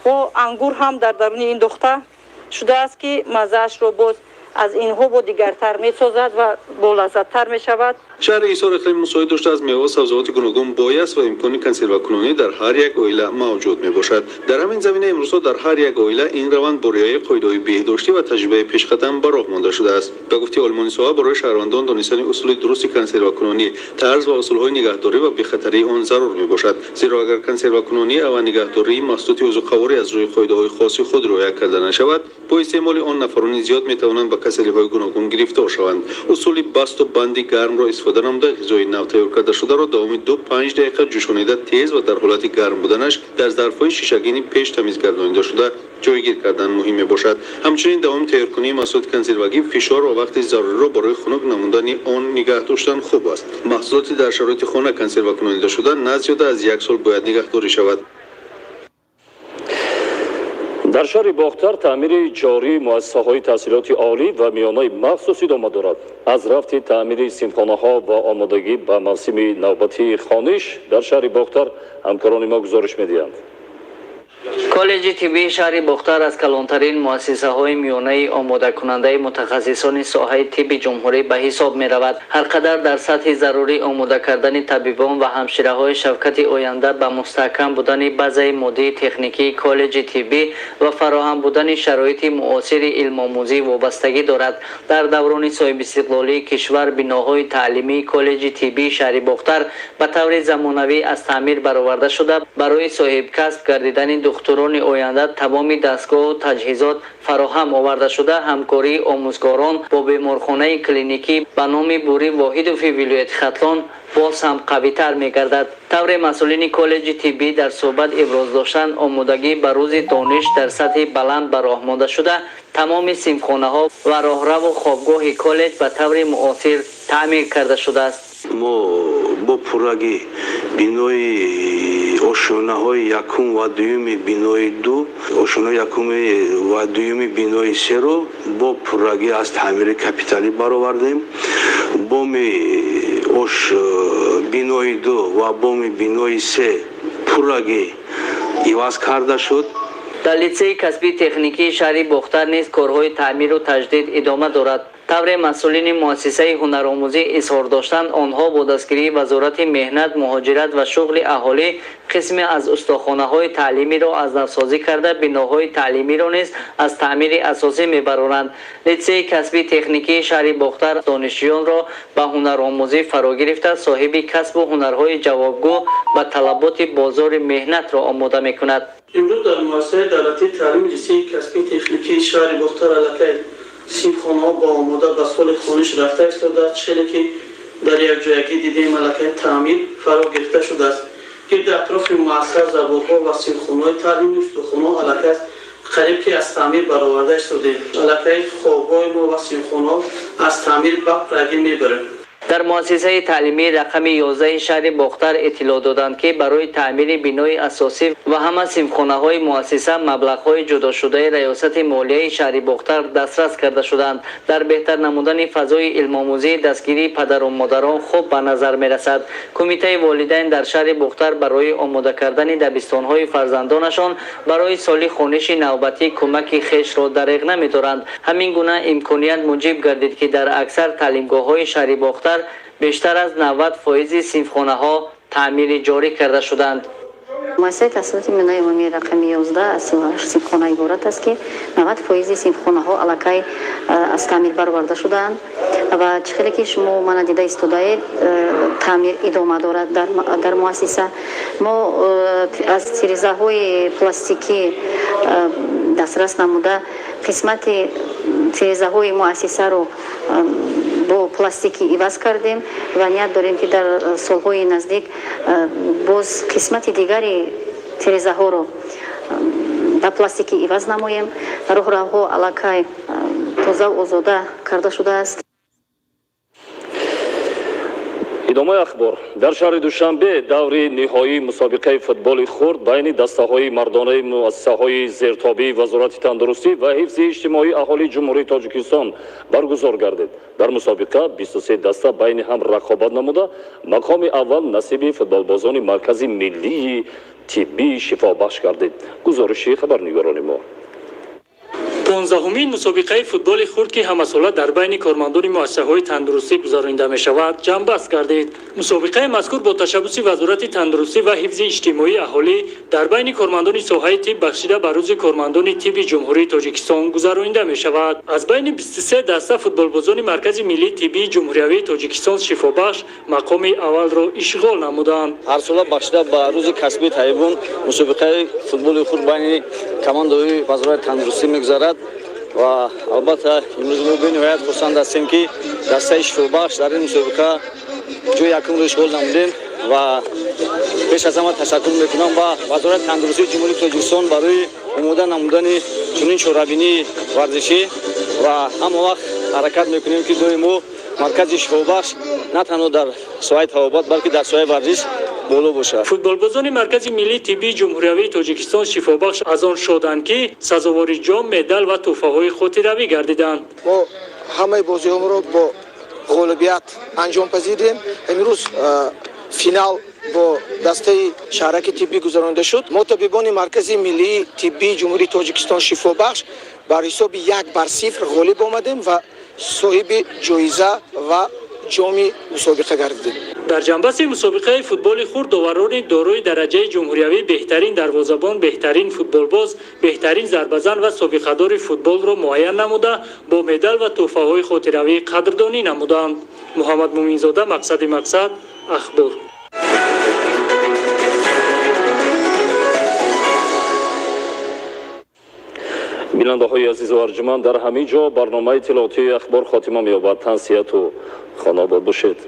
бо ангур ҳам дар даруни ин духта шудааст, ки маззаашро боз аз инҳо бо дигартар месозад ва болаззаттар мешавад. Шаҳри Ҳисор иқлими мусоид дошта, аз мева сабзавоти гуногун бой аст ва имкони консервакунонӣ дар ҳар як оила мавҷуд мебошад. Дар ҳамин замина имрӯзҳо дар ҳар як оила ин раванд бо риояи қоидаҳои беҳдоштӣ ва таҷрибаи пешқадам ба роҳ монда шудааст. Ба гуфти олимони соҳа, барои шаҳрвандон донистани усули дурусти консервакунонӣ, тарз ва усулҳои нигаҳдорӣ ва бехатарии он зарур мебошад, зеро агар консервакунонӣ ва нигаҳдории маҳсулоти озуқаворӣ аз рӯи қоидаҳои хоси худ риоя карда нашавад, бо истеъмоли он нафарони зиёд метавонанд ба касалиҳои гуногун гирифтор шаванд. Усули басту банди гармро истифода намуда, ғизои нав тайёр карда шударо давоми 2-5 дақиқа ҷӯшонида, тез ва дар ҳолати гарм буданаш дар зарфҳои шишагини пеш тамиз гардонида шуда ҷойгир кардан муҳим мебошад. Ҳамчунин давоми тайёркунии маҳсулоти консервагӣ фишор ва вақти заруриро барои хунук намудани он нигаҳ доштан хуб аст. Маҳсулоти дар шароити хона консервакунонида шуда на зиёда аз як сол бояд нигаҳдорӣ шавад. Дар шаҳри Бохтар таъмири ҷории муассисаҳои таҳсилоти олӣ ва миёнаи махсус идома дорад. Аз рафти таъмири синфхонаҳо ва омодагӣ ба мавсими навбатии хониш дар шаҳри Бохтар ҳамкорони мо гузориш медиҳанд. Коллеҷи тиббии шаҳри Бохтар аз калонтарин муассисаҳои миёнаи омодакунандаи мутахассисони соҳаи тибби ҷумҳурӣ ба ҳисоб меравад. Ҳар қадар дар сатҳи зарурӣ омода кардани табибон ва ҳамшираҳои шавкати оянда ба мустаҳкам будани базаи моддии техникии коллеҷи тиббӣ ва фароҳам будани шароити муосири илмомӯзӣ вобастагӣ дорад. Дар даврони соҳибистиқлолии кишвар биноҳои таълимии коллеҷи тиббии шаҳри Бохтар ба таври замонавӣ аз таъмир бароварда шуда, барои соҳибкасб гардидани духтурон омӯзгорони оянда тамоми дастгоҳу таҷҳизот фароҳам оварда шуда, ҳамкории омӯзгорон бо беморхонаи клиникӣ ба номи Бурӣ Воҳидови вилояти Хатлон боз ҳам қавитар мегардад. Тавре масъулини коллеҷи тиббӣ дар суҳбат иброз доштанд, омодагӣ ба рӯзи дониш дар сатҳи баланд ба роҳ монда шуда, тамоми синфхонаҳо ва роҳраву хобгоҳи коллеҷ ба таври муосир таъмир карда шудааст. Мо бо пуррагӣ бинои ошёнаҳои якум ва дуюми бинои ду, ошёнаи якуми ва дуюми бинои серо бо пуррагӣ аз таъмири капиталӣ баровардем. Боми ош бинои ду ва боми бинои се пуррагӣ иваз карда шуд. Дар литсейи касбии техникии шаҳри Бохтар низ корҳои таъмиру таҷдид идома дорад. Тавре масъулини муассисаи ҳунаромӯзӣ изҳор доштанд, онҳо бо дастгирии Вазорати меҳнат, муҳоҷират ва шуғли аҳолӣ қисме аз устохонаҳои таълимиро аз навсозӣ карда, биноҳои таълимиро низ аз таъмири асосӣ мебароранд. Литсейи касбии техникии шаҳри Бохтар донишҷӯёнро ба ҳунаромӯзӣ фаро гирифта, соҳиби касбу ҳунарҳои ҷавобгӯ ба талаботи бозори меҳнатро омода мекунад. Имрӯз дар муассисаи давлатии таълими литсейи касбии техникии шаҳри Бохтар аллакай синфхонаҳо ба омода ба соли хониш рафта истодааст. Хеле ки дар якҷоягӣ дидем, аллакай таъмир фаро гирифта шудааст. Гирди атрофи муассиса заборҳо ва синфхонаҳои таълими устохонаҳо аллакай қариб ки аз таъмир бароварда истодем. Аллакай хобгоҳи мо ва синфхонаҳо аз таъмир ба пуррагӣ мебарем. Дар муассисаи таълимии рақами 11 шаҳри Бохтар иттилоъ доданд, ки барои таъмири бинои асосӣ ва ҳама синфхонаҳои муассиса маблағҳои ҷудошудаи Раёсати молияи шаҳри Бохтар дастрас карда шуданд. Дар беҳтар намудани фазои илмомӯзӣ дастгирии падару модарон хуб ба назар мерасад. Кумитаи волидайн дар шаҳри Бохтар барои омода кардани дабистонҳои фарзандонашон барои соли хониши навбатӣ кӯмаки хешро дареғ намедоранд. Ҳамин гуна имконият муҷиб гардид, ки дар аксар таълимгоҳҳои шаҳри Бохтар бештар аз 90 фоизи синфхонаҳо таъмири ҷорӣ карда шуданд. Муассисаи таҳсилоти миёнаи умумии рақами 11 аз 38 синфхона иборат аст, ки 90 фоизи синфхонаҳо аллакай аз таъмир бароварда шудаанд ва чӣ хеле ки шумо мана дида истодаед, таъмир идома дорад дар муассиса. Мо аз тирезаҳои пластикӣ дастрас намуда, қисмати тирезаҳои муассисаро бо пластикӣ иваз кардем ва ният дорем, ки дар солҳои наздик боз қисмати дигари тирезаҳоро ба пластикӣ иваз намоем. Роҳравҳо аллакай тозаву озода карда шудааст. Идомаи ахбор. Дар шаҳри Душанбе даври ниҳоии мусобиқаи футболи хурд байни дастаҳои мардонаи муассисаҳои зертобии Вазорати тандурустӣ ва ҳифзи иҷтимоии аҳолии Ҷумҳурии Тоҷикистон баргузор гардид. Дар мусобиқа 23 даста байни ҳам рақобат намуда, мақоми аввал насиби футболбозони Маркази миллии тиббии шифобахш гардид. Гузориши хабарнигорони мо. 15-умин мусобиқаи футболи хурд, ки ҳамасола дар байни кормандони муассисаҳои тандурустӣ гузаронида мешавад, ҷамъбаст гардид. Мусобиқаи мазкур бо ташаббуси Вазорати тандурустӣ ва ҳифзи иҷтимоии аҳолӣ дар байни кормандони соҳаи тиб бахшида ба рӯзи кормандони тибби Ҷумҳурии Тоҷикистон гузаронида мешавад. Аз байни 23 даста футболбозони Маркази миллии тиббии Ҷумҳуриявии Тоҷикистон шифобахш мақоми аввалро ишғол намуданд. Ҳарсола бахшида ба рӯзи касбии табибон мусобиқаи футболи хурд байни командаҳои Вазорати тандурустӣ мегузарад ва албатта имрӯз мо бениҳоят хурсанд ҳастем, ки дастаи шифобахш дар ин мусобиқа ҷои якумро ишғол намудем ва пеш аз ҳама ташаккур мекунам ба Вазорати тандурустии Ҷумҳурии Тоҷикистон барои омода намудани чунин чорабинии варзишӣ ва ҳама вақт ҳаракат мекунем, ки доимо Маркази шифобахш на танҳо дар соҳаи табобат, балки дар соҳаи варзиш боло бошад. Футболбозони Маркази миллии тиббии Ҷумҳуриявии Тоҷикистон шифобахш аз он шоданд, ки сазовори ҷом, медал ва тӯҳфаҳои хотиравӣ гардиданд. Мо ҳамаи бозиҳоро бо ғолибият анҷом пазирдем. Имрӯз финал бо дастаи шаҳраки тиббӣ гузаронида шуд. Мо, табибони Маркази миллии тиббии Ҷумҳурии Тоҷикистон шифобахш, бар ҳисоби 1-0 ғолиб омадем ва соҳиби ҷоиза ва ҷоми мусобиқа гардидем. Дар ҷамъбасти мусобиқаи футболи хурд доварони дорои дараҷаи ҷумҳуриявӣ беҳтарин дарвозабон, беҳтарин футболбоз, беҳтарин зарбазан ва собиқадори футболро муайян намуда, бо медал ва тӯҳфаҳои хотиравӣ қадрдонӣ намуданд. Муҳаммад Муминзода, Мақсади Мақсад, Ахбор. Бинандаҳои азизу арҷуманд, дар ҳамин ҷо барномаи иттилоотии Ахбор хотима меёбад. Тансиҳату хонобод бошед.